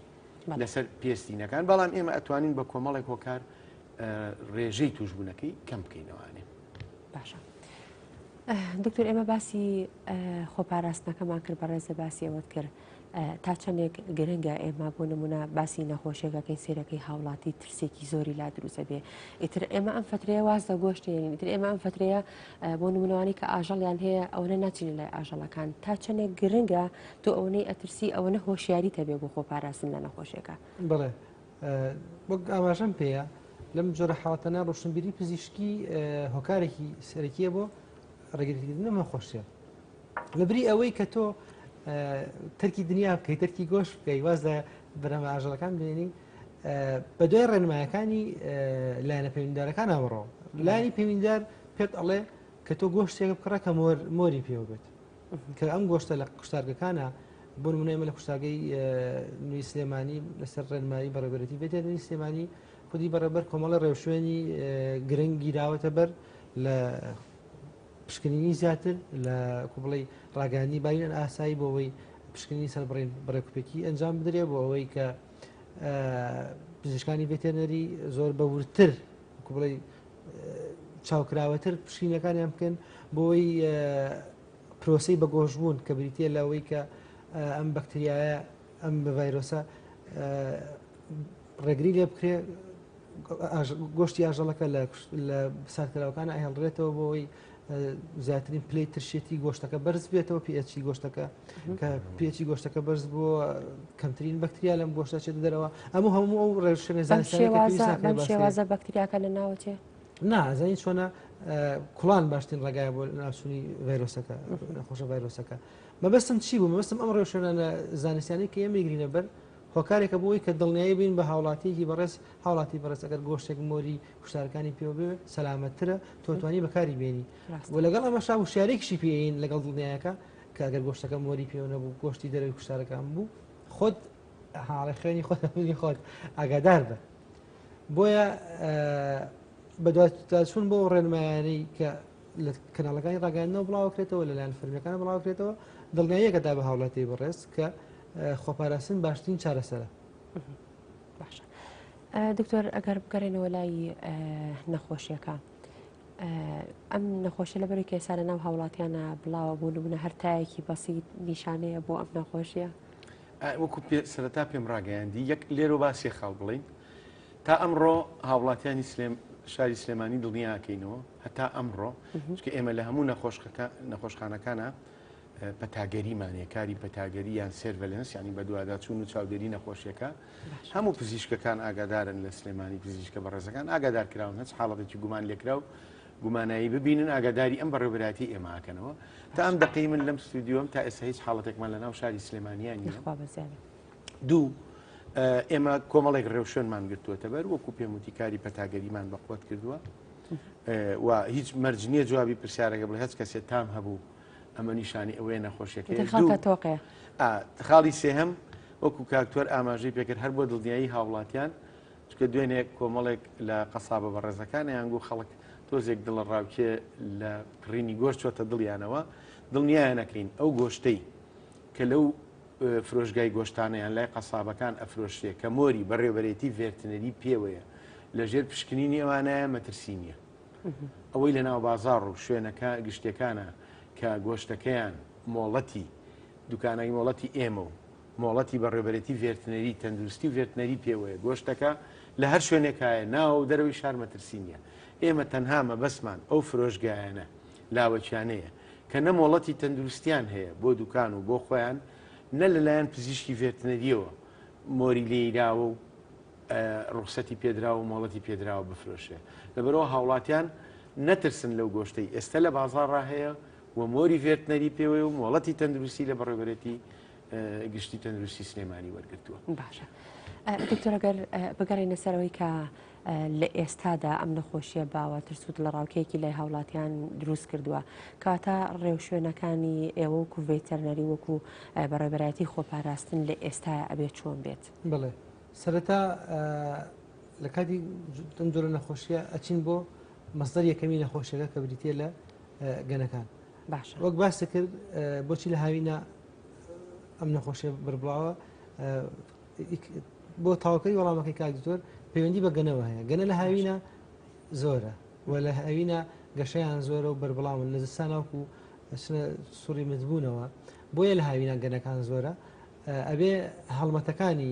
لەسەر پێستینەکان بەڵام ئێمە ئەتوانین بە کۆمەڵێک هۆکار ڕێژەی توشبوونەکەی کەم بکەینەوانێ باشە دکتۆر ئێمە باسی خۆپاراستنەکەمان کرد بەڕێزە باسی ئەوەت کرد تا چەندێک گرنگە ئێمە بۆ نمونە باسی نەخۆشیەکەکەی سێرەکەی هاوڵاتی ترسێکی زۆری لا دروستە بێ ئیتر ئێمە ئەم فترەیە واز لە گۆشتێنین ئیتر ئێمە ئەم فترەیە بۆ نمونەوانی کە ئاژەڵیان هەیە ئەوەنە ناچین لای ئاژەڵەکان تا چەندێک گرنگە تۆ ئەوەی ئەترسی ئەوەنە هۆشیاری تەبێ بۆ خۆپاراستن لە نەخۆشیەکە. بەڵێ وەک ئاماژەم پێیە لەم جۆرە حاڵەتانە ڕۆشنبیری پزیشکی هۆکارێکی سەرەکیە بۆ ڕێگریکردن لەم نەخۆشیە. لەبری ئەوەی کە تۆ تەرکی دنیا بکەی تەرکی گۆش بکەی واز لە بەرهەمە ئاژەڵەکان بێنی بە دوای ڕێنمایەکانی لایەنە پەیوەندیدارەکان بڕۆ لایەنی پەیوەندیدار پێت ئەڵێ کە تۆ گۆشتێک بکڕە کە مۆر مۆری پێوە بێت کە ئەم گۆشتە لە کوشتارگەکانە بۆ نمونە ئێمە لە کوشتارگەی نوێی سلێمانی لەسەر ڕێنمایی بەڕێوەبەرێتی ڤێتێرنەری سلێمانی خودی بەڕێوەبەر کۆمەڵە ڕێوشوێنی گرنگ گیراوەتە بەر لە پشکنینی زیاتر لە کوبڵی ڕاگەیاندنی باری ئاسایی بۆ ئەوەی پشکنینی سەربڕین بەڕێکوپێکی ئەنجام بدرێ بۆ ئەوەی کە پزیشکانی ڤێتێرنەری زۆر بە وردتر کوبڵی چاوکراوەتر پشکینەکانیان بکەن بۆی پرۆسی بە گۆشبوون کە بریتە لەوەی کە ئەم بەکتریایە ئەم بە ڤایرۆسە ڕێگری لێ بکرێ گۆشتی ئاژەڵەکە لە ساردکراوەکان ئەهێڵرێتەوە بۆ ئەوەی زیاترین پلەی ترشێتی گۆشتەکە بەرز بێتەوە پێچی گۆشتەکە کە پێچی گۆشتەکە بەرز بۆ کەمترین بەکتریا لەم گۆشتە چێت دەرەوە ئەمە هەموو ئەو ڕێوشوێنە شێوازە بەکتریاکە لە ناوچێ نازانی چۆنە کوڵان باشترین ڕێگای بۆ ناوچوونی ڤایرۆسەکە نەخۆشە ڤایرۆسەکە مەبەستم چی بوو مەبەستم ئەم ڕێوشوێنانە زانستیانەی کە ئێمە گرینە بەر هۆکارێکە بۆ ئەوەی کە دڵنیایی بین بە هاوڵاتیەکی بەڕێز، هاوڵاتی بەڕێز ئەگەر گۆشتێک مۆری کوشتارەکانی پێوە بێ سەلامەتترە تۆ توانی بەکاری بێنی و لەگەڵ ئەمەشا وشیارێکیشی پێین لەگەڵ دڵنیایەکە کە ئەگەر گۆشتەکە مۆری پێوە نەبوو گۆشتی دەرەوەی کوشتارەکان بوو خۆت حاڵی خوێنی خۆت منی خۆت ئاگادار بە بۆیە بەدواداچوون بۆ ڕێنمایانەی کە لە کەناڵەکانی ڕاگەیاندنەوە بڵاوکرێتەوە لەلایەن فەرمیەکان بڵاوکرێتەوە دڵنیاییەکە دا بە هاوڵاتی بەڕێز کە خۆپاراستن باشترین چارەسەرە. باشە دکتۆر ئەگەر بگەڕێنەوە لای نەخۆشیەکە ئەم نەخۆشی لە بەری کێسا لە ناو هاوڵاتیانە بڵاوە بوو نمونە هەر تایەکی بەسیت نیشانەیە بۆ ئەم نەخۆشیە وەکو سەرەتا پێم ڕاگەیاندی یەک لێرە باسی خاڵ بڵین تا ئەمڕۆ هاوڵاتیانی سلێم شاری سلێمانی دڵنیاکەینەوە هەتا ئەمڕۆ چکە ئێمە لە هەموو نەخۆشخانەکانە. پەتاگەریمان هەیە، کاری پەتاگەری یان surveillance یانی بەدواداچوون و چاودێری نەخۆشیەکە. هەموو پزیشکەکان ئاگادارن لە سلێمانی، پزیشکە بەڕێزەکان ئاگادار کراون هەچ حاڵەتێکی گومان لێکراو گومانایی ببینن ئاگاداری ئەم بەڕێوەبەرایەتی ئێمە ئەکەنەوە. تا ئەم دەقەی من لەم ستودیۆم تا ئێستا هیچ حاڵەتێکمان لە ناو شاری سلێمانیا نییە. دوو، ئێمە کۆمەڵێک ڕێوشوێنمان گرتووەتە بەر، وەکو پێم وتی کاری پەتاگەریمان بەقوەت کردووە و هیچ مەرج نییە جوابی پرسیارەکە بڵێ هەچ کەسێ تام هەبوو ئەمە نیشانی ئەوەیە نەخۆشیەکەی تۆقێ. خاڵی سێهەم وەکو کاکتۆر ئاماژەی پێکرد هەر بۆ دڵنیایی هاوڵاتیان چکە دوێنێ کۆمەڵێک لە قەسابە بەڕێزەکانیان گو خەڵک تۆزێک دڵە ڕاوکێ لە کڕینی گۆشت چۆتە دڵیانەوە دڵنیایان نەکەین ئەو گۆشتەی کە لەو فرۆشگای گۆشتانە یان لای قەسابەکان ئەفرۆشرێ کە مۆری بەڕێوبەرێتی ڤێرتنەری پێوەیە لە ژێر پشکنینی ئەوانایە مەترسی نییە. ئەوەی لە ناو بازاڕ و شوێنەکە گشتیەکانە کە گۆشتەکەیان مۆڵەتی دوکانەی مۆڵەتی ئێمە و مۆڵەتی بەڕێوبەرێتی ڤێرتنەری تەندروستی و ڤێرتنەری پێوەیە گۆشتەکە لە هەر شوێنێکایە ناوە و دەرەوەی شار مەترسی نییە. ئێمە تەنها مەبەستمان ئەو فرۆشگایانە لاوەکیانەیە کە نە مۆڵەتی تەندروستیان هەیە بۆ دوکان و بۆ خۆیان، نە لەلایەن پزیشکی ڤێرتنەرییەوە مۆری لێیراوە و ڕوخسەتی پێدراوە و مۆڵەتی پێدراوە بفرۆشرێ. لەبەرئەوە هاوڵاتیان نەترسن لەو گۆشتەی ئێستە لە بازاڕا هەیە و مۆری ڤێرتنەری پێوەیە و مۆڵەتی تەندروستی لە بەڕێوەبەرێتی گشتی تەندروستی سلێمانی وەرگرتووە. باشە دکتۆر ئەگەر بگەڕێینە سەر ئەوەی کە لە ئێستادا ئەم نەخۆشیە باوە ترس و دڵەڕاوکێکی لای هاوڵاتیان دروست کردووە کەواتە ڕێوشوێنەکانی ئێوە وەکو ڤێتەرنەری وەکو بەڕێوەبەرایەتی خۆپاراستن لە ئێستایا ئەبێ چۆن بێت؟ بەڵێ سەرەتا لە کاتی ئەم جۆرە نەخۆشیە ئەچین بۆ مەسدەر یەکەمی نەخۆشیەکە کە بریتە لە گەنەکان باشە وەک باست کرد بۆچی لە هاوینە ئەم نەخۆشیە بەربڵاوە بۆ تاوکەی وەڵامەکەی کاک دکتۆر پەیوەندی بە گەنەوە هەیە گەنە لە هاوینە زۆرە و لە هاوینە گەشەیان زۆرە و بەربڵاون لە زستاناوکو سوڕی متبوونەوە بۆیە لە هاوینە گەنەکان زۆرە ئەبێ هەڵمەتەکانی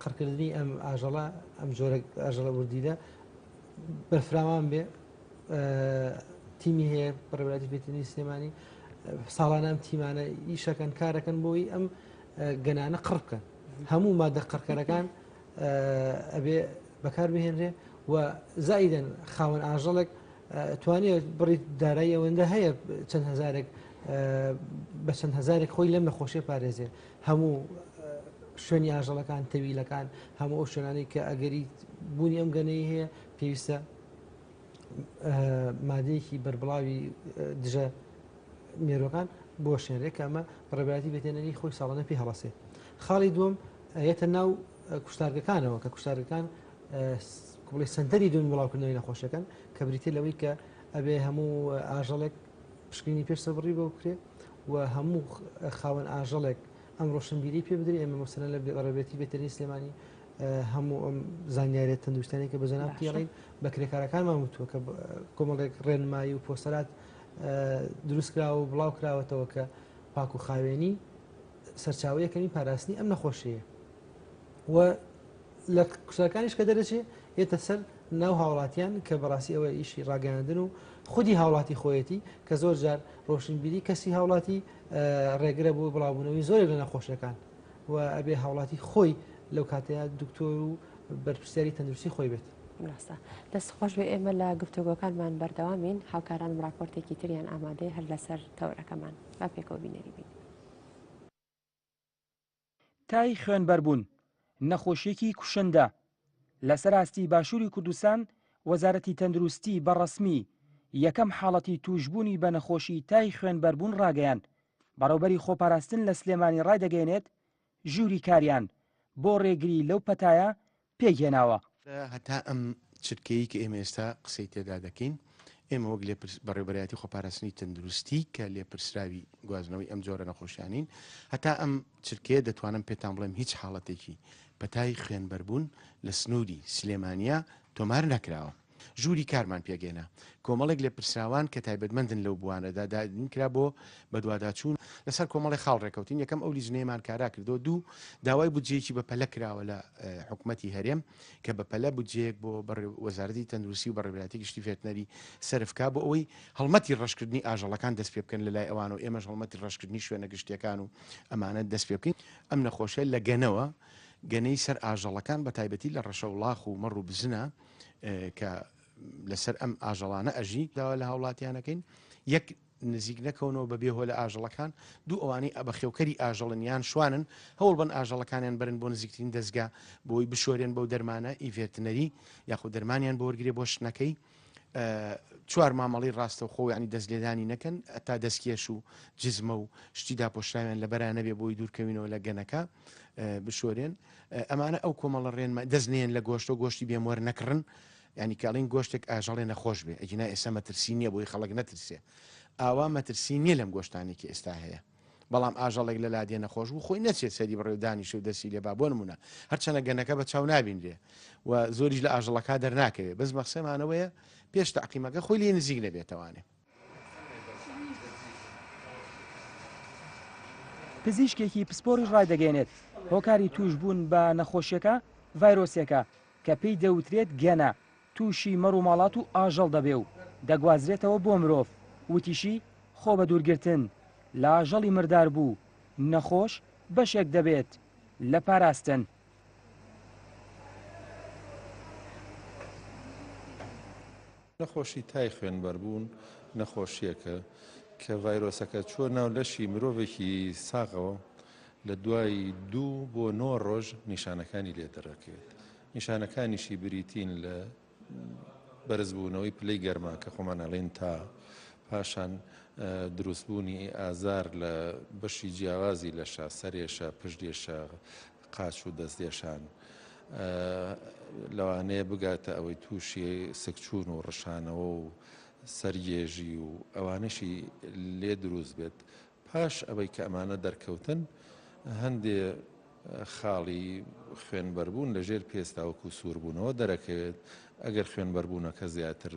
قڕکردنی ئەم ئاژەڵە ئەم جۆرە ئاژەڵە وردیلە بەرفراوان بێ تیمی هەیە بەڕێوەبەرایەتی ڤێترینەری سلێمانی ساڵانە ئەم تیمانە ئیشەکەن کارەکەن بۆی ئەم گەنانە قڕ بکەن هەموو مادە قڕکەرەکان ئەبێ بەکار بهێنرێ و زائیدەن خاوەن ئاژەڵێک توانێت بڕی دارایی ئەوەندە هەیە چەند هەزارێک بە چەند هەزارێک خۆی لەم نەخۆشیە پارێزێ هەموو شوێنی ئاژەڵەکان تەویلەکان هەموو ئەو شوێنانەی کە ئەگەری بوونی ئەم گەنەی هەیە پێویستە مادەیەکی بەربڵاوی دژە مێرۆکان بۆشێنرێ کە ئەمە بەڕێبەتی بێتێنەری خۆی ساڵانە پێ هەڵەسێ خاڵی دووەم یەتە ناو کوشتارگەکانەوە کە کوشتارگەکان بڵێ سنتەری دومی بڵاوکردنەوەی نەخۆشەکەن کە بریتە لەوەی کە ئەبێ هەموو ئاژەڵێک پشکنینی پێش سەبڕی بۆ بکرێ و هەموو خاوەن ئاژەڵێک ئەم ڕۆشنبیری پێ بدرێ ئێمە مەسەلەن لە بەڕێبەتی بێتەری سلێمانی هەموو ئەم زانیاریە تەندروستیانەی کە بە جەناب تێڵین بە کرێکارەکانمان وتووە کە کۆمەڵێک ڕێنمایی و پۆستەرات دروست کراوە و بڵاو کراوەتەوە کە پاک و خاوێنی سەرچاوە یەکەمی پاراستنی ئەم نەخۆشیە و لە کوشتارەکانیش کە دەرەچێ یەتە سەر ناو هاوڵاتیان کە بەڕاستی ئەوە ئیشی ڕاگەیاندن و خودی هاوڵاتی خۆیەتی کە زۆر جار ڕۆشنبیری کەسی هاوڵاتی ڕێگرە بۆ بڵاوبوونەوەی زۆرێک لە نەخۆشیەکان و ئەبێ هاوڵاتی خۆی لەو کاتەیە دکتۆر و بەرپرسیاری تەندروستی خۆی بێت. ڕاستە دەست خۆش بێ ئێمە لە گفتوگۆکانمان بەردەوامین هاوکارانم راپۆرتێکی تریان ئامادەیە هەر لەسەر تەوەرەکەمان با پێکەوە بینەری بین. تای خوێنبەربوون نەخۆشییەکی کوشندە، لەسەر ئاستی باشووری کوردستان وەزارەتی تەندروستی بە ڕەسمی یەکەم حاڵەتی تووشبوونی بە نەخۆشی تای خوێنبەربوون ڕاگەیاند، بەڕێوبەری خۆپاراستن لە سلێمانی ڕایدەگەیەنێت، ژووری کاریان بۆ ڕێگری لەو پەتایە پێکهێناوە. هەتا ئەم چرکەیەی کە ئێمە ئێستا قسەی تێدا دەکەین، ئێمە وەک بەڕێوەبەرایەتی خۆپاراستنی تەندروستی کە لێپرسراوی گوازنەوەی ئەم جۆرە نەخۆشیانین، هەتا ئەم چرکەیە دەتوانم پێتان بڵێم هیچ حاڵەتێکی پەتای خوێنبەربوون لە سنووری سلێمانیا تۆمار نەکراوە. ژووری کارمان پێکهێنا، کۆمەڵێک لێپرسراوان کە تایبەتمەندن لەو بوارەدا دابین کرا بۆ بەدواداچوون، لەسەر کۆمەڵێک خاڵ ڕێکەوتین، یەکەم ئەو لیژنەیەمان کارا کردەوە، دوو داوای بودجەیەکی بەپەلە کراوە لە حکومەتی هەرێم کە بەپەلە بودجەیەک بۆ وەزارەتی تەندروستی و بەڕێوەبەرایەتی گشتی ڤێتنەری سەرف کا بۆ ئەوەی هەڵمەتی ڕەشکردنی ئاژەڵەکان دەست پێ بکەن لەلای ئەوان و ئێمەش هەڵمەتی ڕەشکردنی شوێنە گشتیەکان و ئەمانە دەست پێ بکەین. ئەم نەخۆشیە لە گەنەوە، گەنەی سەر ئاژەڵەکان بە تایبەتی لە ڕەشەوڵاخ و مەڕ و بزنە کە لەسەر ئەم ئاژەڵانە ئەژی، داوا لە هاوڵاتیان ئەکەین یەک نزیک نەکەونەوە بە بێ هۆ لە ئاژەڵەکان، دوو ئەوانەی بەخێوکەری ئاژەڵن یان شوانن هەوڵ بەن ئاژەڵەکانیان بەرن بۆ نزیکترین دەزگا بۆی بشۆرێن بەو دەرمانە ئی ڤێرتنەری یاخود دەرمانیان بۆ وەرگرێ بۆ شتنەکەی. چوار مامەڵەی ڕاستەوخۆ یانی دەست لێدانی نەکەن تا دەستکێش و جزمە و شتی داپۆشراویان لەبەرا نەبێ بۆی دوورکەوینەوە لە گەنەکە بشۆرێن ئەمانە ئەو کۆمەڵە ڕێنما دەست نێن لە گۆشتۆ گۆشتی بێموەر نەکڕن ینی کاڵین گۆشتێک ئاژەڵێ نەخۆش بێ ئەگینا ئێستا مەترسی نییە بۆی خەڵک نەترسێ ئاوا مەترسی نییە لەم گۆشتانێکی ئێستا هەیە بەڵام ئاژەڵێک لە لادێ نەخۆش بوو خۆی نەچێت سەری بڕێ و دانیشێ و دەستی لێ با بۆ نموونە هەرچەنە گەنەکە بە چاو نابینرێ و زۆریش لە ئاژەڵەکە دەرناکەوێ بەس مەخسەمانەوەیە پێش تەعقیمەکە خۆی لێ نزیک نەبێتەوانێ. پزیشکێکی پسپۆڕیش ڕایدەگەیەنێت، هۆکاری تووشبوون بە نەخۆشیەکە ڤایرۆسێکە کە پێی دەوترێت گەنە، تووشی مەڕ و ماڵات و ئاژەڵ دەبێ و دەگوازرێتەوە بۆ مرۆڤ، وتیشی، خۆ بەدوورگرتن لە ئاژەڵی مرداربوو نەخۆش بەشێک دەبێت لە پاراستن. نەخۆشی تای خوێنبەربوون نەخۆشییەکە کە ڤایرۆسەکە چووە ناو لەشی مرۆڤێکی ساغەوە لە دوای دوو بۆ نۆ ڕۆژ نیشانەکانی لێ دەرەکەوێت. نیشانەکانیشی بریتین لە بەرزبوونەوەی پلەی گەرما کە خۆمان ئەڵێین تا، پاشان دروستبوونی ئازار لە بەشی جیاوازی لەشە، سەرێشە، پشتێشە، قاچ و دەستێشان. لەوانەیە بگاتە ئەوەی تووشی سکچوون و ڕشانەوە و سەرگێژی و ئەوانەشی لێ دروست بێت. پاش ئەوەی کە ئەمانە دەرکەوتن، هەندێ خاڵی خوێنبەربوون لە ژێر پێستا وەکو سووربوونەوە دەرەکەوێت، ئەگەر خوێنبەربوونەکە زیاتر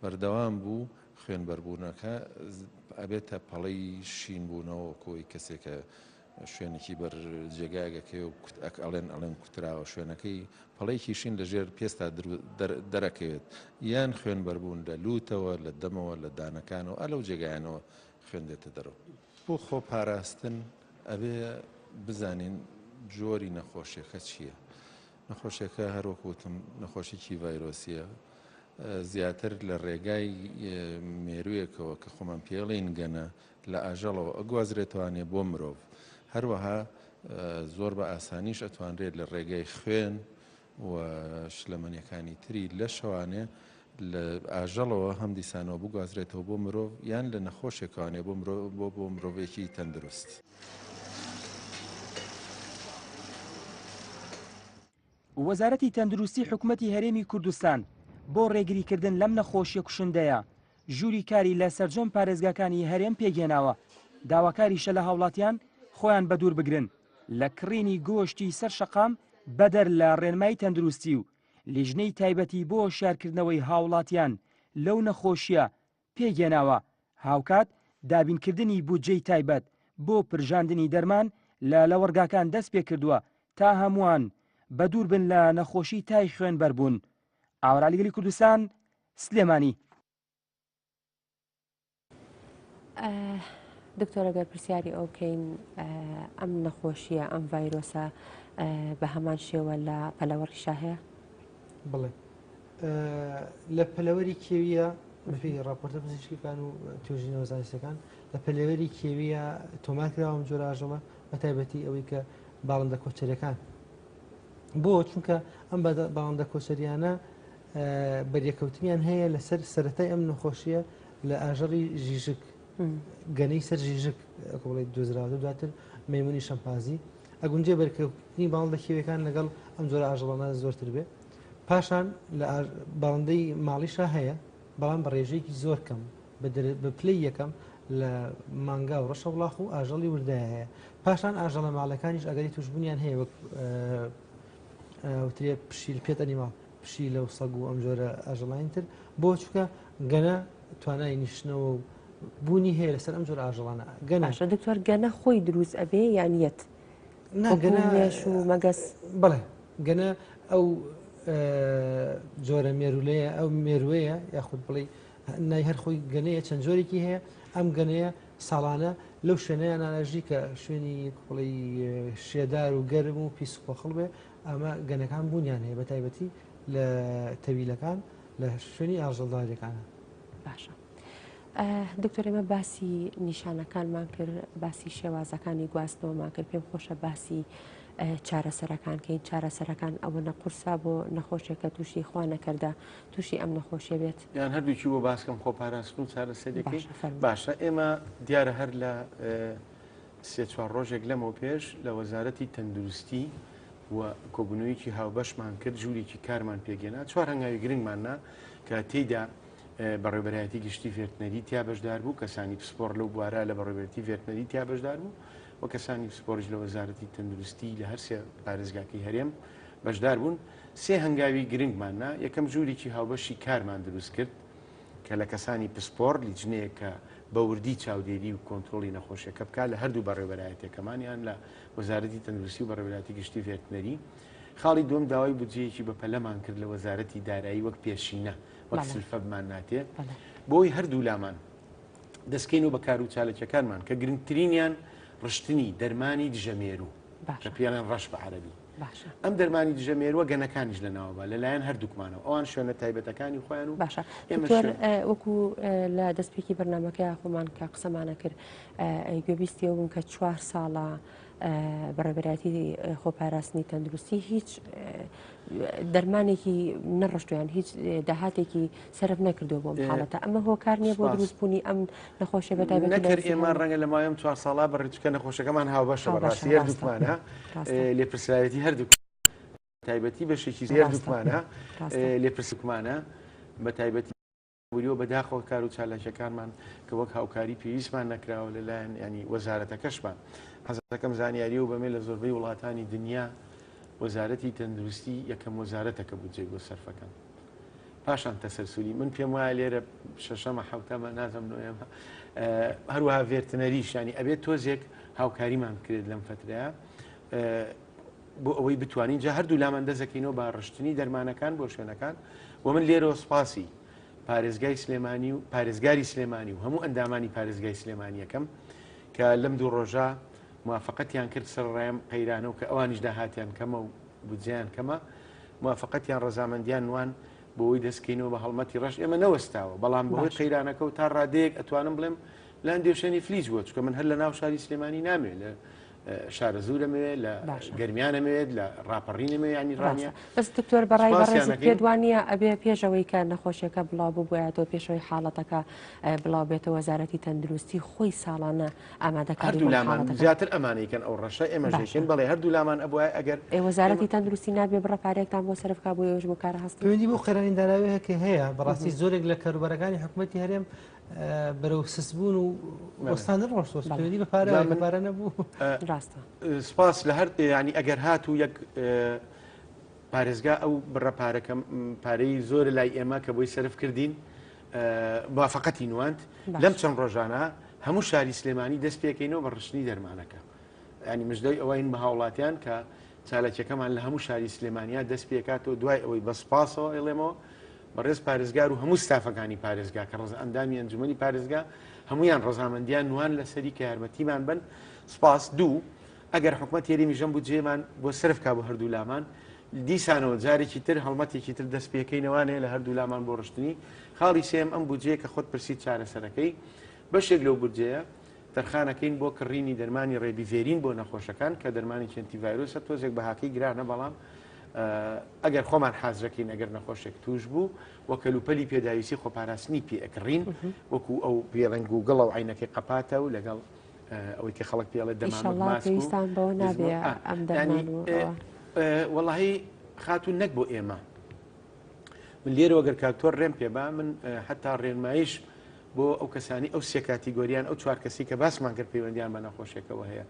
بەردەوام بوو، خوێنبەربوونەکە ئەبێتە پەڵەی شینبوونەوە وەکو ئەوەی کەسێکە شوێنێکی بەر جێگایەک ئەکەوێ و کوت ئەک ئەڵێن ئەڵێن کوتراوە شوێنەکەی پەڵەیەکی شین لە ژێر پێستا دەرەکەوێت یان خوێنبەربوون لە لووتەوە لە دەمەوە لە دانەکانەوە ئە لەو جێگایانەوە خوێن دێتە دەرەوە. بۆ خۆ پاراستن ئەبێ بزانین جۆری نەخۆشیەکە چییە؟ نەخۆشیەکە هەروەک وتم نەخۆشیکی ڤایرۆسیە زیاتر لە ڕێگای مێروویەکەوە کە خۆمان پێڵین گەنە لە ئاژەڵەوە ئەگوازرێتوانێ بۆ مرۆڤ هەروەها زۆر بە ئاسانیش ئەتوانرێت لە ڕێگای خوێن و شلەمەنیەکانی تری لەشەوانێ لە ئاژەڵەوە هەم دیسانەوە بگوازرێتەوە بۆ مرۆڤ یان لە نەخۆشێکوانێ بۆ مرۆ بۆ بۆ مرۆڤێکی تەندروست. وەزارەتی تەندروستی حکومەتی هەرێمی کوردستان بۆ ڕێگریکردن لەم نەخۆشیە کوشندەیە ژووری کاری لە سەرجەم پارێزگاکانی هەرێم پێکهێناوە، داواکاریشە لە هاوڵاتیان خۆیان بەدوور بگرن لە کڕینی گۆشتی سەر شەقام بەدەر لە ڕێنمای تەندروستی و لیژنەی تایبەتی بۆ هۆشیارکردنەوەی هاوڵاتیان لەو نەخۆشیە پێکهێناوە، هاوکات دابینکردنی بودجەی تایبەت بۆ پرژاندنی دەرمان لە لەوەڕگاکان دەستپێکردووە تا هەمووان بەدووربن لە نەخۆشی تای خوێنبەربوون. ئاوەرالی گەلی کوردستان، سلێمانی. دکتۆر ئەگەر پرسیاری ئەو بکەین ئەم نەخۆشیە ئەم ڤایرۆسە بە هەمان شێوە لە پەلەوەڕیشا هەیە؟ بڵێ لە پەلەوەری کێویە بەپێی راپۆرتە پزیشکیەکان و توێژینەوە زانستەکان لە پەلەوەری کێویە تۆمار کراوە ئەم جۆرە ئاژەڵە بە تایبەتی ئەوەی کە باڵندە کۆچەرەکان بۆ چونکە ئەم باڵندە کۆچەریانە بەریەکەوتنیان هەیە لەسەر سەتای ئەم نەخۆشیە لە ئاژەڵی ژیژک گەنەی سەر ژیژک بڵێ دۆزراوە دواتر مەیمونی شەمپازی ئەگونجێ بەرکەوتنی باڵندە کێویەکان لەگەڵ ئەم جۆرە ئاژەڵانە زۆرتر بێ پاشان لە باڵندەی ماڵیشا هەیە بەڵام بە ڕێژەیەکی زۆر کەم بە پلەی یەکەم لە مانگا و ڕەشە وڵاخ و ئاژەڵی وردایە هەیە پاشان ئاژەڵە ماڵەکانیش ئەگەری توشببوونیان هەیە وەک وترێ پشیل pet animal. پشیلە و سەگ و ئەم جۆرە ئاژەڵانی تر بۆ چونکە گەنە توانای نیشتنەوە و بوونی هەیە لەسەر ئەم جۆرە ئاژەڵانە. گەنە. باشە دکتۆر گەنە خۆی دروست ئەبێ یان یەت؟ نا وەکو گەنە مێش و مەگەز. بەڵێ گەنە ئەو جۆرە مێرولەیە ئەو مێروەیە یاخود بڵێ نای هەر خۆی گەنەیە چەند جۆرێکی هەیە ئەم گەنەیە ساڵانە لەو شوێنەیان ناژی کە شوێنی بڵێ شێدار و گەرم و پیس و پۆخڵ بێ ئەمە گەنەکان بوونیان هەیە بە تایبەتی لە تەویلەکان لە شوێنی ئاژەڵداریەکانە. باشە دکتۆر ئێمە باسی نیشانەکانمان کرد باسی شێوازەکانی گواستنەوەمان کرد پێم خۆشە باسی چارەسەرەکان کەین چارەسەرەکان ئەوە نەقورسا بۆ نەخۆشێکە تووشی خوا نەکردە تووشی ئەم نەخۆشیە بێت. یان هەردووکی بۆ باسکەم خۆپاراستن و چارەسەریەکەی باشە ئێمە دیارە هەر لە سێ چوار ڕۆژێک لەمەو پێش لە وەزارەتی تەندروستی و کۆبوونەوەیەکی هاوبەشمان کرد ژوورێکی کارمان پێگەێنا چوار هەنگاوی گرنگمان نا کە تێیدا بەڕێوەبەرایەتی گشتی ڤێرتنەری تیا بەشدار بوو، کەسانی پسپۆڕ لەو بوارە لە بەڕێوەبەرێتی ڤێرتنەری تیا بەشدار بوو و کەسانی پسپۆڕیش لە وەزارەتی تەندروستی لە هەرسێ پارێزگاکەی هەرێم بەشدار بوون. سێ هەنگاوی گرنگمان نا، یەکەم ژوورێکی هاوبەشی کارمان دروست کرد کە لە کەسانی پسپۆڕ، لیجنەیەک کە بە وردی چاودێری و کۆنترۆڵی نەخۆشیەکە بکات لە هەردوو بەڕێوەبەرایەتیەکەمان یان لە وەزارەتی تەندروستی و بەڕێوەبەرایەتی گشتی ڤێرتنەری. خاڵی دووەم داوای بودجەیەکی بەپەلەمان کرد لە وەزارەتی دارایی وەک پێشینە وەک سلفە بمان ناتێ بۆی هەردوو لامان دەستکەین و بە کار و چاالەکیەکانمان کە گرنگترینیان ڕشتنی دەرمانی دژەمێرو کە پێڵێن ڕەش بە عەربی ئەم دەرمانی دژەمێروە گەنەکانیش لە ناوە لەلایەن هەردووکمانەوە ئەوان شوێنە تایبەتەکانی خۆیان و باشە وەکو لە دەستپێکی بەرنمەکە خۆمان کە قسەمانە کرد گوێبیستیەوە بوون کە چوار ساڵە بەڕێوەبەرایەتی خۆپاراستنی تەندروستی هیچ دەرمانێکی نەڕشتویان هیچ داهاتێکی سەرف نەکردو بۆم حاڵەتە ئەمە هۆکار نییە بۆ دروستبوونی ئەم نەخۆشیە بە تایبەتی نەکرد ئێمە ڕەنگە لە ماوەی چوار ساڵا بەڕێچکە نەخۆشەکەمان هاوبەشە بەڕاستی هەردووکمانە لێپرسراوێتی هەردوو تایبەتی بەشێکی هەردووکمانە لێپرسکمانە بە تایبەتی بوریەوە بەداخەوە کار و چالاکیەکانمان کە وەک هاوکاری پێویستمان نەکراوە لەلایەن ینی وەزارەتەکەشمان حەزەکەم زانیاری و بەمێ لە زۆربەی وڵاتانی دنیا وەزارەتی تەندروستی یەکەم وەزارەتە کە بودجەی بۆ سەرفەکەن پاشان تەسەلسولی من پێم وایە لێرە شەشەمە حوتەمە نازم نۆیەمە هەروەها ڤێرتنەریش ینی ئەبێت تۆزێک هاوکاریمان بکرێت لەم فترەیە بۆ ئەوەی بتوانین جا هەردوو لامان دەزەکەینەوە بە ڕشتنی دەرمانەکان بۆ شوێنەکان و من لێرەوە سوپاسی پارێزگای سلێمانی و پارێزگاری سلێمانی و هەموو ئەندامانی پارێزگای سلێمانیەکەم کە لەم دوو ڕۆژە موافقەتیان کرد سەرڕایم قەیرانە و کە ئەوانیش داهاتیان کەمە و بودجەیان کەمە موافقەتیان ڕەزامەندیان نوان بۆی دەستکەینەوە بە هەڵمەتی ڕەش ئێمە نەوەستاوە بەڵام بەهۆی قەیرانەکە و تا ڕادەیەک ئەتوانم بڵێم لە هەندێ شوێنی فلیج بووە چونکە من هەر لە ناو شاری سلێمانی نامێ لە شارەزوور ئەمەوێت لە گەرمیان ئەمەوێت لە ڕاپەڕین ئەمەوێت ینی ڕانیە بەس دکتۆر بەڕای بەڕێزت پێت وانە ئەبێ پێشەوەی کە نەخۆشیەکە بڵاو ببوایەتەوە پێشەوەی حاڵەتەکە بڵاو بێتەوە وەزارەتی تەندروستی خۆی ساڵانە ئامادەکاری هەردوو لامان زیاتر ئەمانەیکەن ئەو ڕەشە ئێمە ژێکن بەڵێ هەردوو لامان ئەبوایە ئەگەر وەزارەتی تەندروستی نابێ بڕە پارێکتان بۆ سەرف کا بۆ ئێوەش بۆ کارە هەست پەیوەندی بۆ قەیرانی دارایی هەیە کە هەیە بەڕاستی زۆرێک لە کاروبارەکانی حکوومەتی هەرێم بەرەو سستبوون و وەستاندن ڕۆشتوە پەیوەندی بە پارە بە پارە نەبوو ڕاستە سپاس لە هەر ینی ئەگەر هات و یەک پارێزگا ئەو بڕە پارەکەم پارەی زۆر لای ئێمە کە بۆی سەرف کردین موافقەتی نواند لەم چەند ڕۆژانە هەموو شاری سلێمانی دەست پێکەینەوە بە ڕشتنی دەرمانەکە ینی مژدەی ئەوەین بە هاوڵاتیان کە چالاکیەکەمان لە هەموو شاری سلێمانیا دەست پێکاتەوە دوای ئەوەی بە سپاسەوە ئەڵێمەوە بەڕێز پارێزگار و هەموو ستافەکانی پارێزگا کە ڕز ئەندامی ئەنجومەنی پارێزگا هەمویان ڕەزامەندیان نوان لەسەری کە یارمەتیمان بن سپاس دوو ئەگەر حکومەت هەرێمی ژەم بودجەیەمان بۆ سەرف کا بۆ هەردوو لامان دیسانەوە جارێکی تر هەڵمەتێکی تر دەست پێکەینەوانەیە لە هەردوو لامان بۆ ڕشتنی خاڵی سێم ئەم بودجەیە کە خۆت پرسی چارەسەرەکەی بەشێک لەو بودجەیە تەرخانەکەین بۆ کڕینی دەرمانی ڕێبیڤێرین بۆ نەخۆشەکان کە دەرمانێکی ئەنتیڤایرۆسە تۆزێک بەهاکەی گرانە بەڵام ئەگەر خۆمان حازرەکەین ئەگەر نەخۆشێک توش بوو و کەلوپەلی پێداویستی خۆپاراستنی پێ ئەکڕین وەکو ئەو پێڵنگ و گڵە و عینەکەی قەپاتە و لەگەڵ ئەوەی کە خەڵک پێڵێ دەمامک ماسک پێویستان بەوە نابێ ئەم دەرمان و ئەوە. وەڵاهی خاتوون نەک بۆ ئێمە من لێرەوە گەر کاکتۆر ڕێم پێ با من حتا ڕێنمایش بۆ ئەو کەسانی ئەو سێ کاتیگۆریان ئەو چوار کەسی کە باسمان کرد پەیوەندیان بە نەخۆشیەکەوە هەیە.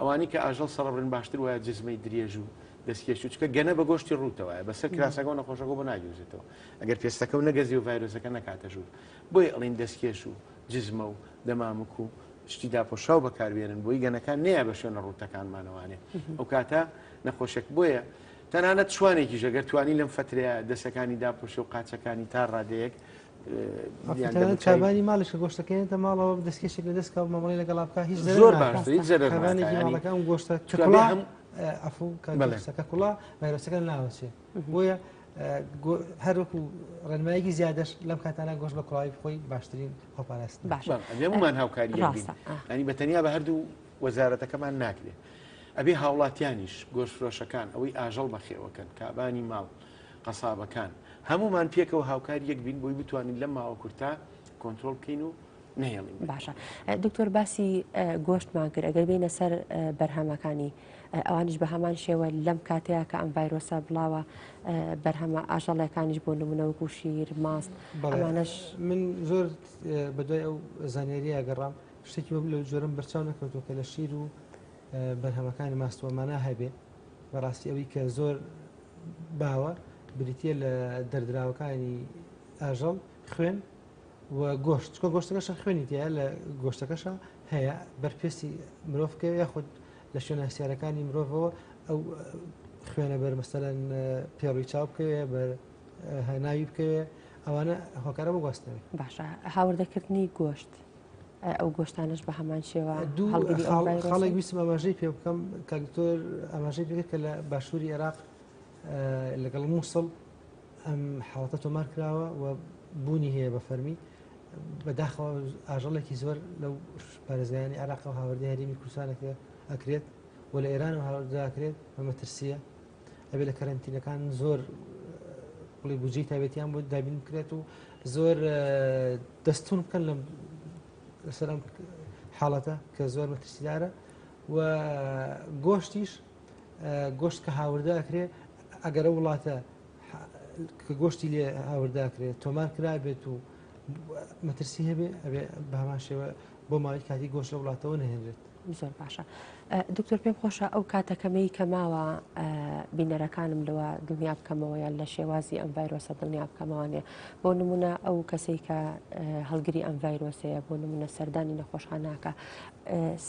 ئەوانەی کە ئاژەڵ سەڕبرن باشتر وایە جزمەی درێژ و دەستکێش و چکە گەنە بە گۆشتی ڕووتەوەە بەسەر کراسەکە و نەخۆشەکە بۆ ناگوێزێتەوە ئەگەر پێستەکە و نەگەزی و ڤایرۆسەکە نەکاتە ژوور بۆیە ئەڵین دەستکێش و جزمە و دەمامک و شتی داپۆشاو بەکاربێنن بۆی گەنەکان نەیە بە شوێنە ڕووتەکانمانەوانێ ئەو کاتە نەخۆشێک بۆیە تەنانەت شوانێکیش ئەگەر توانی لەم فترەیە دەسەکانی داپۆشێ و قاچەکانی تا ڕادەیەک کابانی ماڵیش کە گۆشتەکەێنێتە ماڵەوە دەستکێشێک لە دەست کا و مامەڵەی لەگەڵا بکا هیچ زۆر باشتر هیچ زەرەر کابانێکی ماڵەکە ئەم گۆشتە کوڵا عەفو کە کوڵا ڤایرۆسەکە ناوەچێ بۆیە هەر وەکو ڕێنمایەکی زیادەش لەم کاتانە گۆشت بە کوڵاوی بخۆی باشترین خۆپاراستن باشە هەموومان هاوکاری یەک بین ینی بە تەنیا بە هەردوو وەزارەتەکەمان ناکرێت ئەبێ هاوڵاتیانیش گۆشتفرۆشەکان ئەوەی ئاژەڵ بەخێوەکەن کابانی ماڵ قەسابەکان هەموومان پێکەوە هاوکار یەک بین بۆی بتوانین لەم ماوە کورتە کۆنترۆڵ بکەین و نەهێڵین. باشە دکتۆر باسی گۆشتمان کرد ئەگەر بینە سەر بەرهەمەکانی ئەوانیش بە هەمان شێوە لەم کاتەیە کە ئەم ڤایرۆسە بڵاوە بەرهەمە ئاژەڵەکانیش بۆ نمونە وەکو شیر ماست ئەمانەش من زۆر بەدوای ئەو زانیاریە گەڕام شتێکی وەک لەو جۆرەم بەرچاو نەکەوتووە کە لە شیر و بەرهەمەکانی ماستوەمانە هەبێ بەڕاستی ئەوەی کە زۆر باوە بریتە لە دەردراوەکانی ئاژەڵ خوێن و گۆشت چکە گۆشتەکەشە خوێنی تایە لە گۆشتەکەشە هەیە بەرپێستی مرۆڤ کە یاخود لە شوێنە هەستیارەکانی مرۆڤەوە ئەو خوێنە بەر مەسەلەن پێڕووی چاو بکەوێ بەر هەناوی بکەوێ ئەوانە هۆکارە بۆ گواستنەوەی. باشە هاوردەکردنی گۆشت ئەو گۆشتانەش بە هەمان شێوە دوو خاڵێک ویستم ئاماژەی پێ بکەم کاک دکتۆر ئاماژەی پێ کە لە باشووری عێراق لەگەڵ مووسڵ ئەم حاڵەتە تۆمار کراوە و بوونی هەیە بە فەرمی بەداخەوە ئاژەڵێکی زۆر لەو پارێزگایانی عێراقەوە هاوردەی هەرێمی کوردستانەکە ئەکرێت و لە ئێرانەوە هاوردە ئەکرێت بە مەترسیە ئەبێ لە کەرەنتینەکان زۆر بڵێ بودجەی تایبەتیان بۆ دابین بکرێت و زۆر دەستون بکەن لەم لەسەر ئەم حاڵەتە کە زۆر مەترسیدارە و گۆشتیش گۆشت کە هاوردە ئەکرێ ئەگەرە وڵاتە کە گۆشتی لێ هاوردە ئەکرێت تۆمار کرابێت و مەترسی هەبێ ئەبێ بە هەمان شێوە بۆ ماوەی کاتی گۆشت لە وڵاتەوە نەهێنرێت. زۆر باشە دکتۆر پێم خۆشە ئەو کاتەکەمەی کە ماوە بینەرەکانم لەوە دڵنیا بکەمەوە یان لە شێوازی ئەم ڤایرۆسە دڵنیا بکەمەوانێ بۆ نمونە ئەو کەسێک کە هەڵگری ئەم ڤایرۆسەیە بۆ نمونە سەردانی نەخۆشخاناکە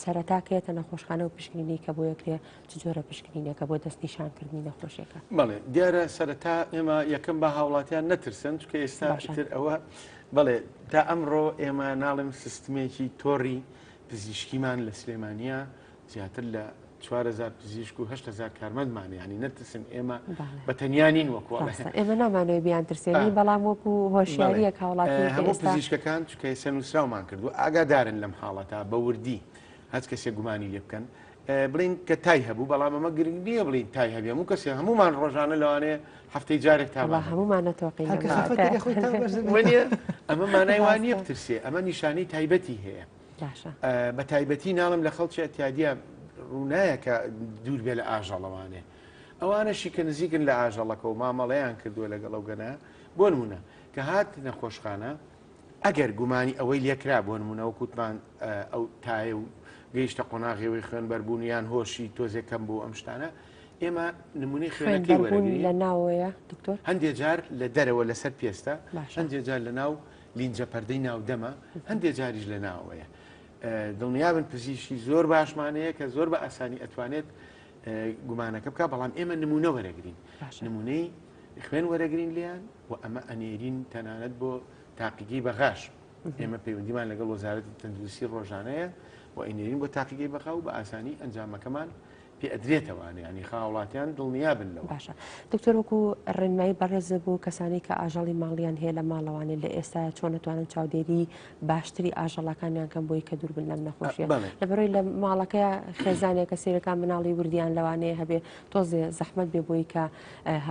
سەرەتا کێتە نەخۆشخانە و پشکنینی کە بۆ یەکرێ چ جۆرە پشکنینێکە بۆ دەستنیشانکردنی نەخۆشیەکە؟ بەڵێ دیارە سەرەتا ئێمە یەکەم با هاوڵاتیان نەترسن چونکە ئێستا تر ئەوە بەڵێ تا ئەمڕۆ ئێمە ناڵێم سیستمێکی تۆڕی پزیشکیمان لە سلێمانیا زیاتر لە 4000 پزیشک و 8000 کارمەندمان ینی نەترسن ئێمە بە تەنیا نین وەکو ئێمە نامانەوەی بیان ترسێنین بەڵام وەکو هۆشیاریەک هاوڵاتی هەموو پزیشکەکان چکە ئێستا نووسراومان کردو ئاگادارن لەم حاڵەتە بە وردی هەچ کەسێک گومانی لێ بکەن بڵین کە تای هەبوو بەڵام ئەمە گرنگ نییە بڵین تای هەبێ هەموو کەسێ هەمومان ڕۆژانە لەوانەیە هەفتەی جارێک تا هەمومان نەتۆقین ئەمە مانای وان نییە بترسێ ئەمە نیشانەی تایبەتی هەیە بە تایبەتی ناڵم لە خەڵکی ئەتیادە ڕوونایە کە دوور بێ لە ئاژەڵەوانێ ئەوانەشی کە نزیکن لە ئاژەڵەکە و مامەڵەیان کردووە لەگەڵ ئەو گەنە بۆ نمونە کە هات نەخۆشخانە ئەگەر گومانی ئەوەی لێکرا بۆ نمونە وەک وتمان ئەو تایە و گەیشتە قۆناغیەوەی خوێنبەربوون یان هۆشی تۆزێک کەم بوو ئەم شتانە ئێمە نمونەی خوێنەکەی وەرەگرین لە ناوەیە دکتۆر؟ هەندێ جار لە دەرەوە لەسەر پێستە هەندێ جار لە ناو لینجە پەردەی ناو دەمە هەندێ جاریش لە ناوەیە دڵنیابن پزیشکی زۆر باشمان هەیە کە زۆر بە ئاسانی ئەتوانێت گومانەکە بکە بەڵام ئێمە نمونە وەرەگرین نمونەی خوێن وەرەگرین لێیان و ئەمە ئەنێرین تەنانەت بۆ تاقیگەی بەغاش ئێمە پەیوەندیمان لەگەڵ وەزارەتی تەندروستی ڕۆژانەیە و ئەینێرین بۆ تاقیگەی بەغا و بە ئاسانی ئەنجامەکەمان پێ ئەدرێتەوە یانی هاوڵاتیان دڵنیا بن لەوە. باشە دکتۆر وەکو ڕێنمایی بەڕێز بۆ کەسانی کە ئاژەڵی ماڵیان هەیە لە ماڵەوانێ لە ئێستا چۆن ئەتوانن چاودێری باشتری ئاژەڵەکانیان کەم بۆی کە دوور بن لەم نەخۆشیە لەبەرەوەی لە ماڵەکەی خێزانێکە سیرەکان مناڵی وردیان لەوانەیە هەبێ تۆزێ زەحمەت بێ بۆی کە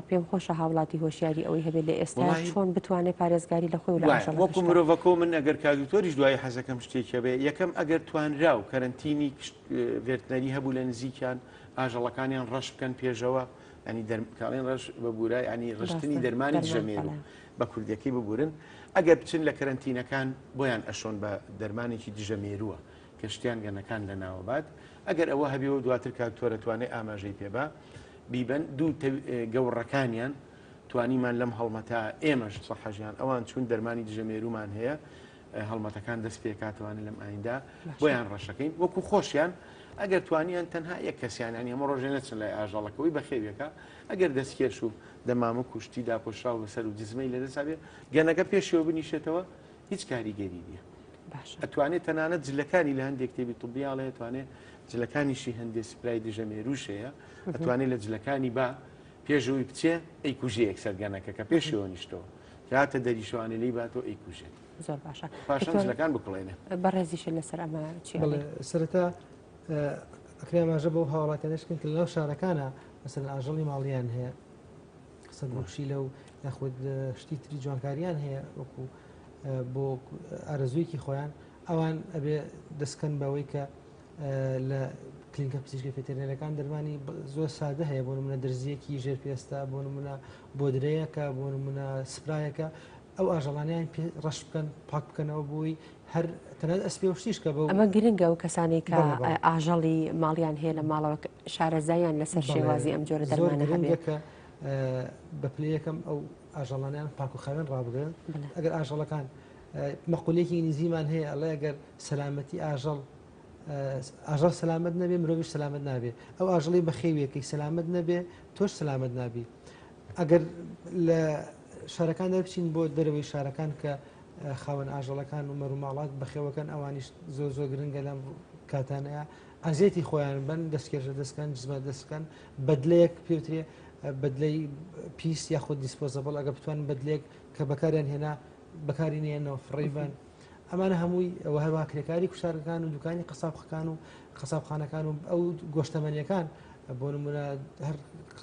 پێم خۆشە هاوڵاتی هۆشیاری ئەوەی هەبێت لە ئێستا چۆن بتوانێت پارێزگاری لە خۆی و لە ئاژەڵەکەش وەکو مرۆڤەکۆ من ئەگەر کاک دکتۆریش دوایی حەزەکەم شتێکی هەبێ یەکەم ئەگەر توانراو کەرەنتینی ڤێرتنەری هەبوو لە نزیکیان ئاژەڵەکانیان ڕەش بکەن پێشەوە ینی دەرکاڵێن ڕەش ببوورە ینی ڕشتنی دەرمانی دژەمێر بە کوردیەکەی ببورن ئەگەر بچن لە کەرەنتینەکان بۆیان ئەشۆن بە دەرمانێکی دژەمێرووە. کە شتیان گەنەکان لەناوەبات ئەگەر ئەوە هەبێ و دواتر کاک تۆرە توانێ ئاماژەی پێ با بیبەن دوو گەوڕەکانیان توانیمان لەم هەڵمەتە ئێمەش سەحەژیان ئەوان چوون دەرمانی دژە مێرومان هەیە هەڵمەتەکان دەست پێکاتوانە لەم ئایندا بۆیان ڕەشەکەین وەکو خۆشیان ئەگەر توانیان تەنها یەک کەسیان ینی هەموو ڕۆژێ نەچن لای ئاژەڵەکەەوەی بەخێویەکە ئەگەر دەستکێش و دەمامک و شتی داپۆشراو بەسەر و جزمەی لەدەسا بێ گەنەکە پێشەوە بنیشێتەوە هیچ کاریگەری نییە. باشە. ئەتوانێت تەنانەت جلەکانی لە هەندێک کتێبی طبی ئەڵێ ئەتوانێت جلەکانیشی هەندێ سپرای دژە مێروش هەیە ئەتوانێت لە جلەکانی با پێشەوەی بچێ ئەیکوژێ یەکسەر گەنەکە کە پێشەوە نیشتەوە کە هاتە دەریشەوانێ لێی باتەوە ئەیکوژێت. زۆر باشە. پاشان دکتۆر جلەکان بکوڵێنێ. بەڕێزیشت لەسەر ئەمە چی بەڵێ ئەڵێی؟ سەرەتا ئەکرێ ئاماژە بەو هاوڵاتیانەش بکەین کە لەناو شارەکانە مەسەلەن ئاژەڵی ماڵیان هەیە سەگ و پشیلە و یاخود شتی تری جوانکاریان هەیە وەکو بۆ ئارەزوویەکی خۆیان ئەوان ئەبێ دەستکەن بەوەی کە لە کلینکە پزیشکە فێتێرنەرەکان دەرمانی زۆر سادە هەیە بۆ نمونە دەرزیەکی ژێر پێستە بۆ نمونە بۆدرەیەکە بۆ نمونە سپرایەکە ئەو ئاژەڵانیان پێ ڕەش بکەن پاک بکەنەوە بۆی هەر تەنانەت ئەسپێ و شتیش کە بەو ئەمە گرنگە و کەسانی کە بەڵێ بەڵێ. ئاژەڵی ماڵیان هەیە لە ماڵەوە شارەزایان لەسەر بەڵێ شێوازی ئەم جۆرە زۆر دەرمانە هەبێ. گرنگە کە بە پلەی یەکەم ئەو ئاژەڵانیان پاک و خاوێن ڕابگرن بەڵێ. ئەگەر ئاژەڵەکان مەقولەیەکی ئینگلیزیمان هەیە ئەڵێ ئەگەر سەلامەتی ئاژەڵ ئاژەڵ سەلامەت نەبێ مرۆڤیش سەلامەت نابێ ئەو ئاژەڵی بەخێویەکەی سەلامەت نەبێ تۆش سەلامەت نابی ئەگەر لە شارەکان دەربچین بۆ دەرەوەی شارەکان کە خاوەن ئاژەڵەکان و مەروماڵات بەخێوەکەن ئەوانیش زۆر زۆر گرنگە لەم کاتانەیە ئەزیەتی خۆیان بن دەستکێشە دەستکەن جزمە دەستکەن بەدلەیەک پێوترێ بەدلەی پیس یاخود disposable ئەگە بتوان بەدلێک کە بەکاریان هێنا بەکاری نێنەوە فڕی بن ئەمانە هەمووی و هەروە کرێکاری کوشتارەکان و دوکانی قەسابخەکان و قەسابخانەکان و ئەو گۆشتەمەنیەکان بۆ نمونە هەر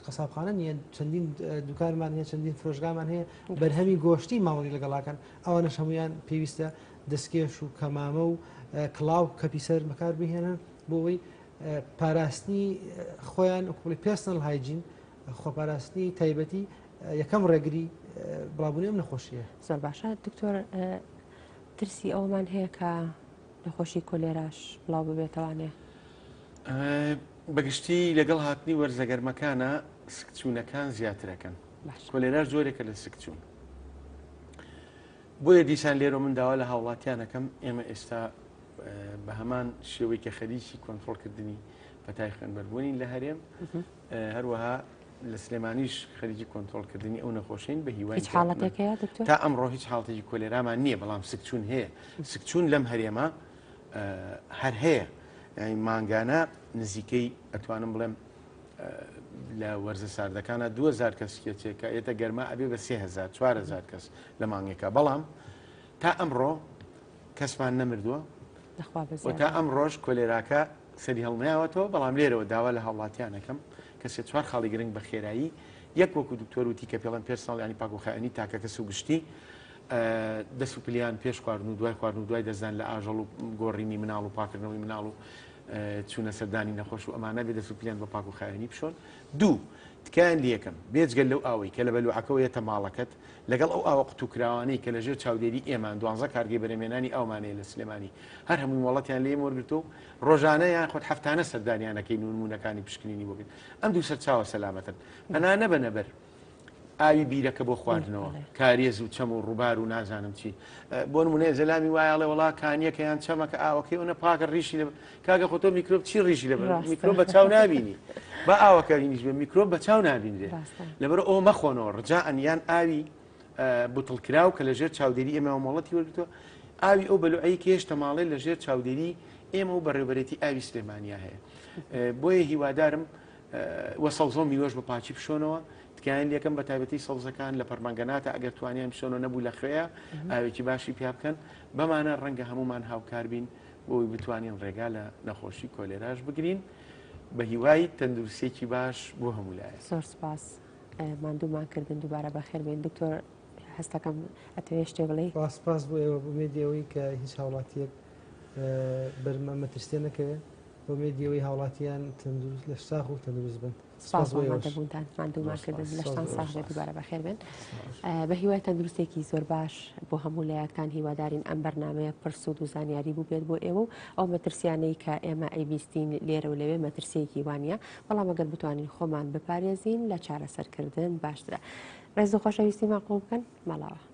قەسابخانە نییە چەندین دوکانمان هەیە چەندین فرۆشگامان هەیە بەرهەمی گۆشتی ماڵی لەگەڵاکەن ئەوانەش هەمویان پێویستە دەستکێش و کەمامە و کڵاو کەپی سەر بەکار بهێنن بۆ ئەوەی پاراستنی خۆیان وەکوڵی personal hygiene خۆپاراستنی تایبەتی یەکەم ڕێگری بڵاوبوونی ئەم نەخۆشیە. زۆر باشە دکتۆر ترسی ئەوەمان هەیە کە نەخۆشی کۆلێراش بڵاو ببێتەوانێ؟ بەگشتی لەگەڵ هاتنی وەرزە گەرمەکانە سکچوونەکان زیاترەکەن کۆلێراش جۆرێکە لە سکچوون بۆیە دیسان لێرە من داوا لە هاوڵاتیانەکەم ئێمە ئێستا بە هەمان شێوەی کە خەریکی کۆنترۆڵکردنی پەتای خوێنبەربوونین لە هەرێم هەروەها لە سلێمانیش خەریکی کۆنترۆڵکردنی ئەو نەخۆشین بە هیوای هیچ حاڵەتێک هەیە دکتۆر؟ تا ئەمڕۆ هیچ حاڵەتێکی کۆلێرامان نییە بەڵام سکچوون هەیە سکچوون لەم هەرێمە هەر هەیە یعنی مانگانە نزیکەی ئەتوانم بڵێم لە وەرزە ساردەکانە 2000 کەس کێچێکە ئێتە گەرما ئەبێ بە 3000 4000 کەس لە مانگێکە بەڵام تا ئەمڕۆ کەسمان نەمردووە و تا ئەمڕۆش کۆلێراکە سەری هەڵنیاوەتەوە بەڵام لێرەوە داوا لە هاوڵاتیانەکەم کە سێ چوار خاڵی گرنگ بە خێرایی یەک وەکو دکتۆر وتی کە پێڵەن personal ینی پاکوخایەنی تاکە کەس و گشتی دەست و پلیان پێش خواردن و دوای خواردن و دوای دەستدان لە ئاژەڵ و گۆڕینی مناڵ و پاکردنەوەی مناڵ و چوونە سەردانی نەخۆش و ئەمانە بێ دەست و پلیان بە پاک و خاوێنی بشۆن دوو تکایان لەکەم بێجگەل لەو ئاوەی کە لە بەلوعەکەەوە یەتە ماڵەکەت لەگەڵ ئەو ئاوە قوتوکراوانەی کە لەژێر چاودێری ئێمان دوانزە کارگەی بەرهەمهێنانی ئاومان هەیە لە سلێمانی هەر هەمووی مۆڵەتیان لێ ئێمە وەرگرتووە و ڕۆژانە یان خود هەفتانە سەردانیان ئەکەین و نموونەکانی پشکنینی بۆ بکەین ئەم دوو سەرچاوە سەلامەتن پەنا نەبەنە بەر ئاوی بیرەکە بۆ خواردنەوە کارێز و چەم و ڕووبار و نازانم چی بۆ نمونەیە زەلامی وایەڵێ وڵا کانیەکە یان چەمەکە ئاوەکەی ئەوە پاکە ڕیشی لە کاکە خۆ تۆ میکرۆب چی ڕیشی لە میکرۆب بە چاو نابینی با ئاوەکە بینیش بێ میکرۆب بە چاو نابینرێ لەبەر ئەو مەخۆنەوە ڕجاء یان ئاوی بوتڵکراو کە لەژێر چاودێری ئێمە مۆڵەتی وەرگتووە ئاوی ئەو بەلوعەی کە هێشتا ماڵێ لەژێر چاودێری ئێمە و بەڕێوبەرێتی ئاوی سلێمانیا هەیە بۆیە هیوادارم وە سەوزە و میوەش بە پاکی بشۆنەوە تکایان لەکەم بە تایبەتی سەوزەکان لە پەرمەنگەناتە ئەگەر توانیان بشۆنەوە نەبوو لە خوێە ئاوێکی باشی پیا بکەن بەمانە ڕەنگە هەمومان هاوکار بین بۆی بتوانین ڕێگا لە نەخۆشی کۆلێراش بگرین بە هیوای تەندروستیەکی باش بۆ هەموو لایەک. زۆر سپاس ماندوومان کردن دووبارە بەخێر بێن دکتۆر هەستەکەم ئەتەوێ شتێ بڵێی؟ سپاس بۆ ئێوە ئومێدی ئەوەی کە هیچ هاوڵاتیەک بەر مەترسیە نەکەوێ ئومێدی ئەوەی هاوڵاتیان تەندروست لەش ساغ و تەندروست بن. سپاس بۆ ئامادەبوونتان، ماندوومان کردن، لەشتان ساغ بێت، دووبارە بەخێر بێن. بە هیوای تەندروستێکی زۆر باش بۆ هەموو لایەکتان، هیوادارین ئەم بەرنامەیە پڕ سوود و زانیاری بووبێت بۆ ئێوە و ئەو مەترسیانەی کە ئێمە ئەیبیستین لێرە و لەوێ مەترسییەکی وا نییە، بەڵام ئەگەر بتوانین خۆمان بپارێزین لە چارەسەرکردن باشترە. ڕێز و خۆشەویستیمان قبوڵ بکەن. ماڵاوا.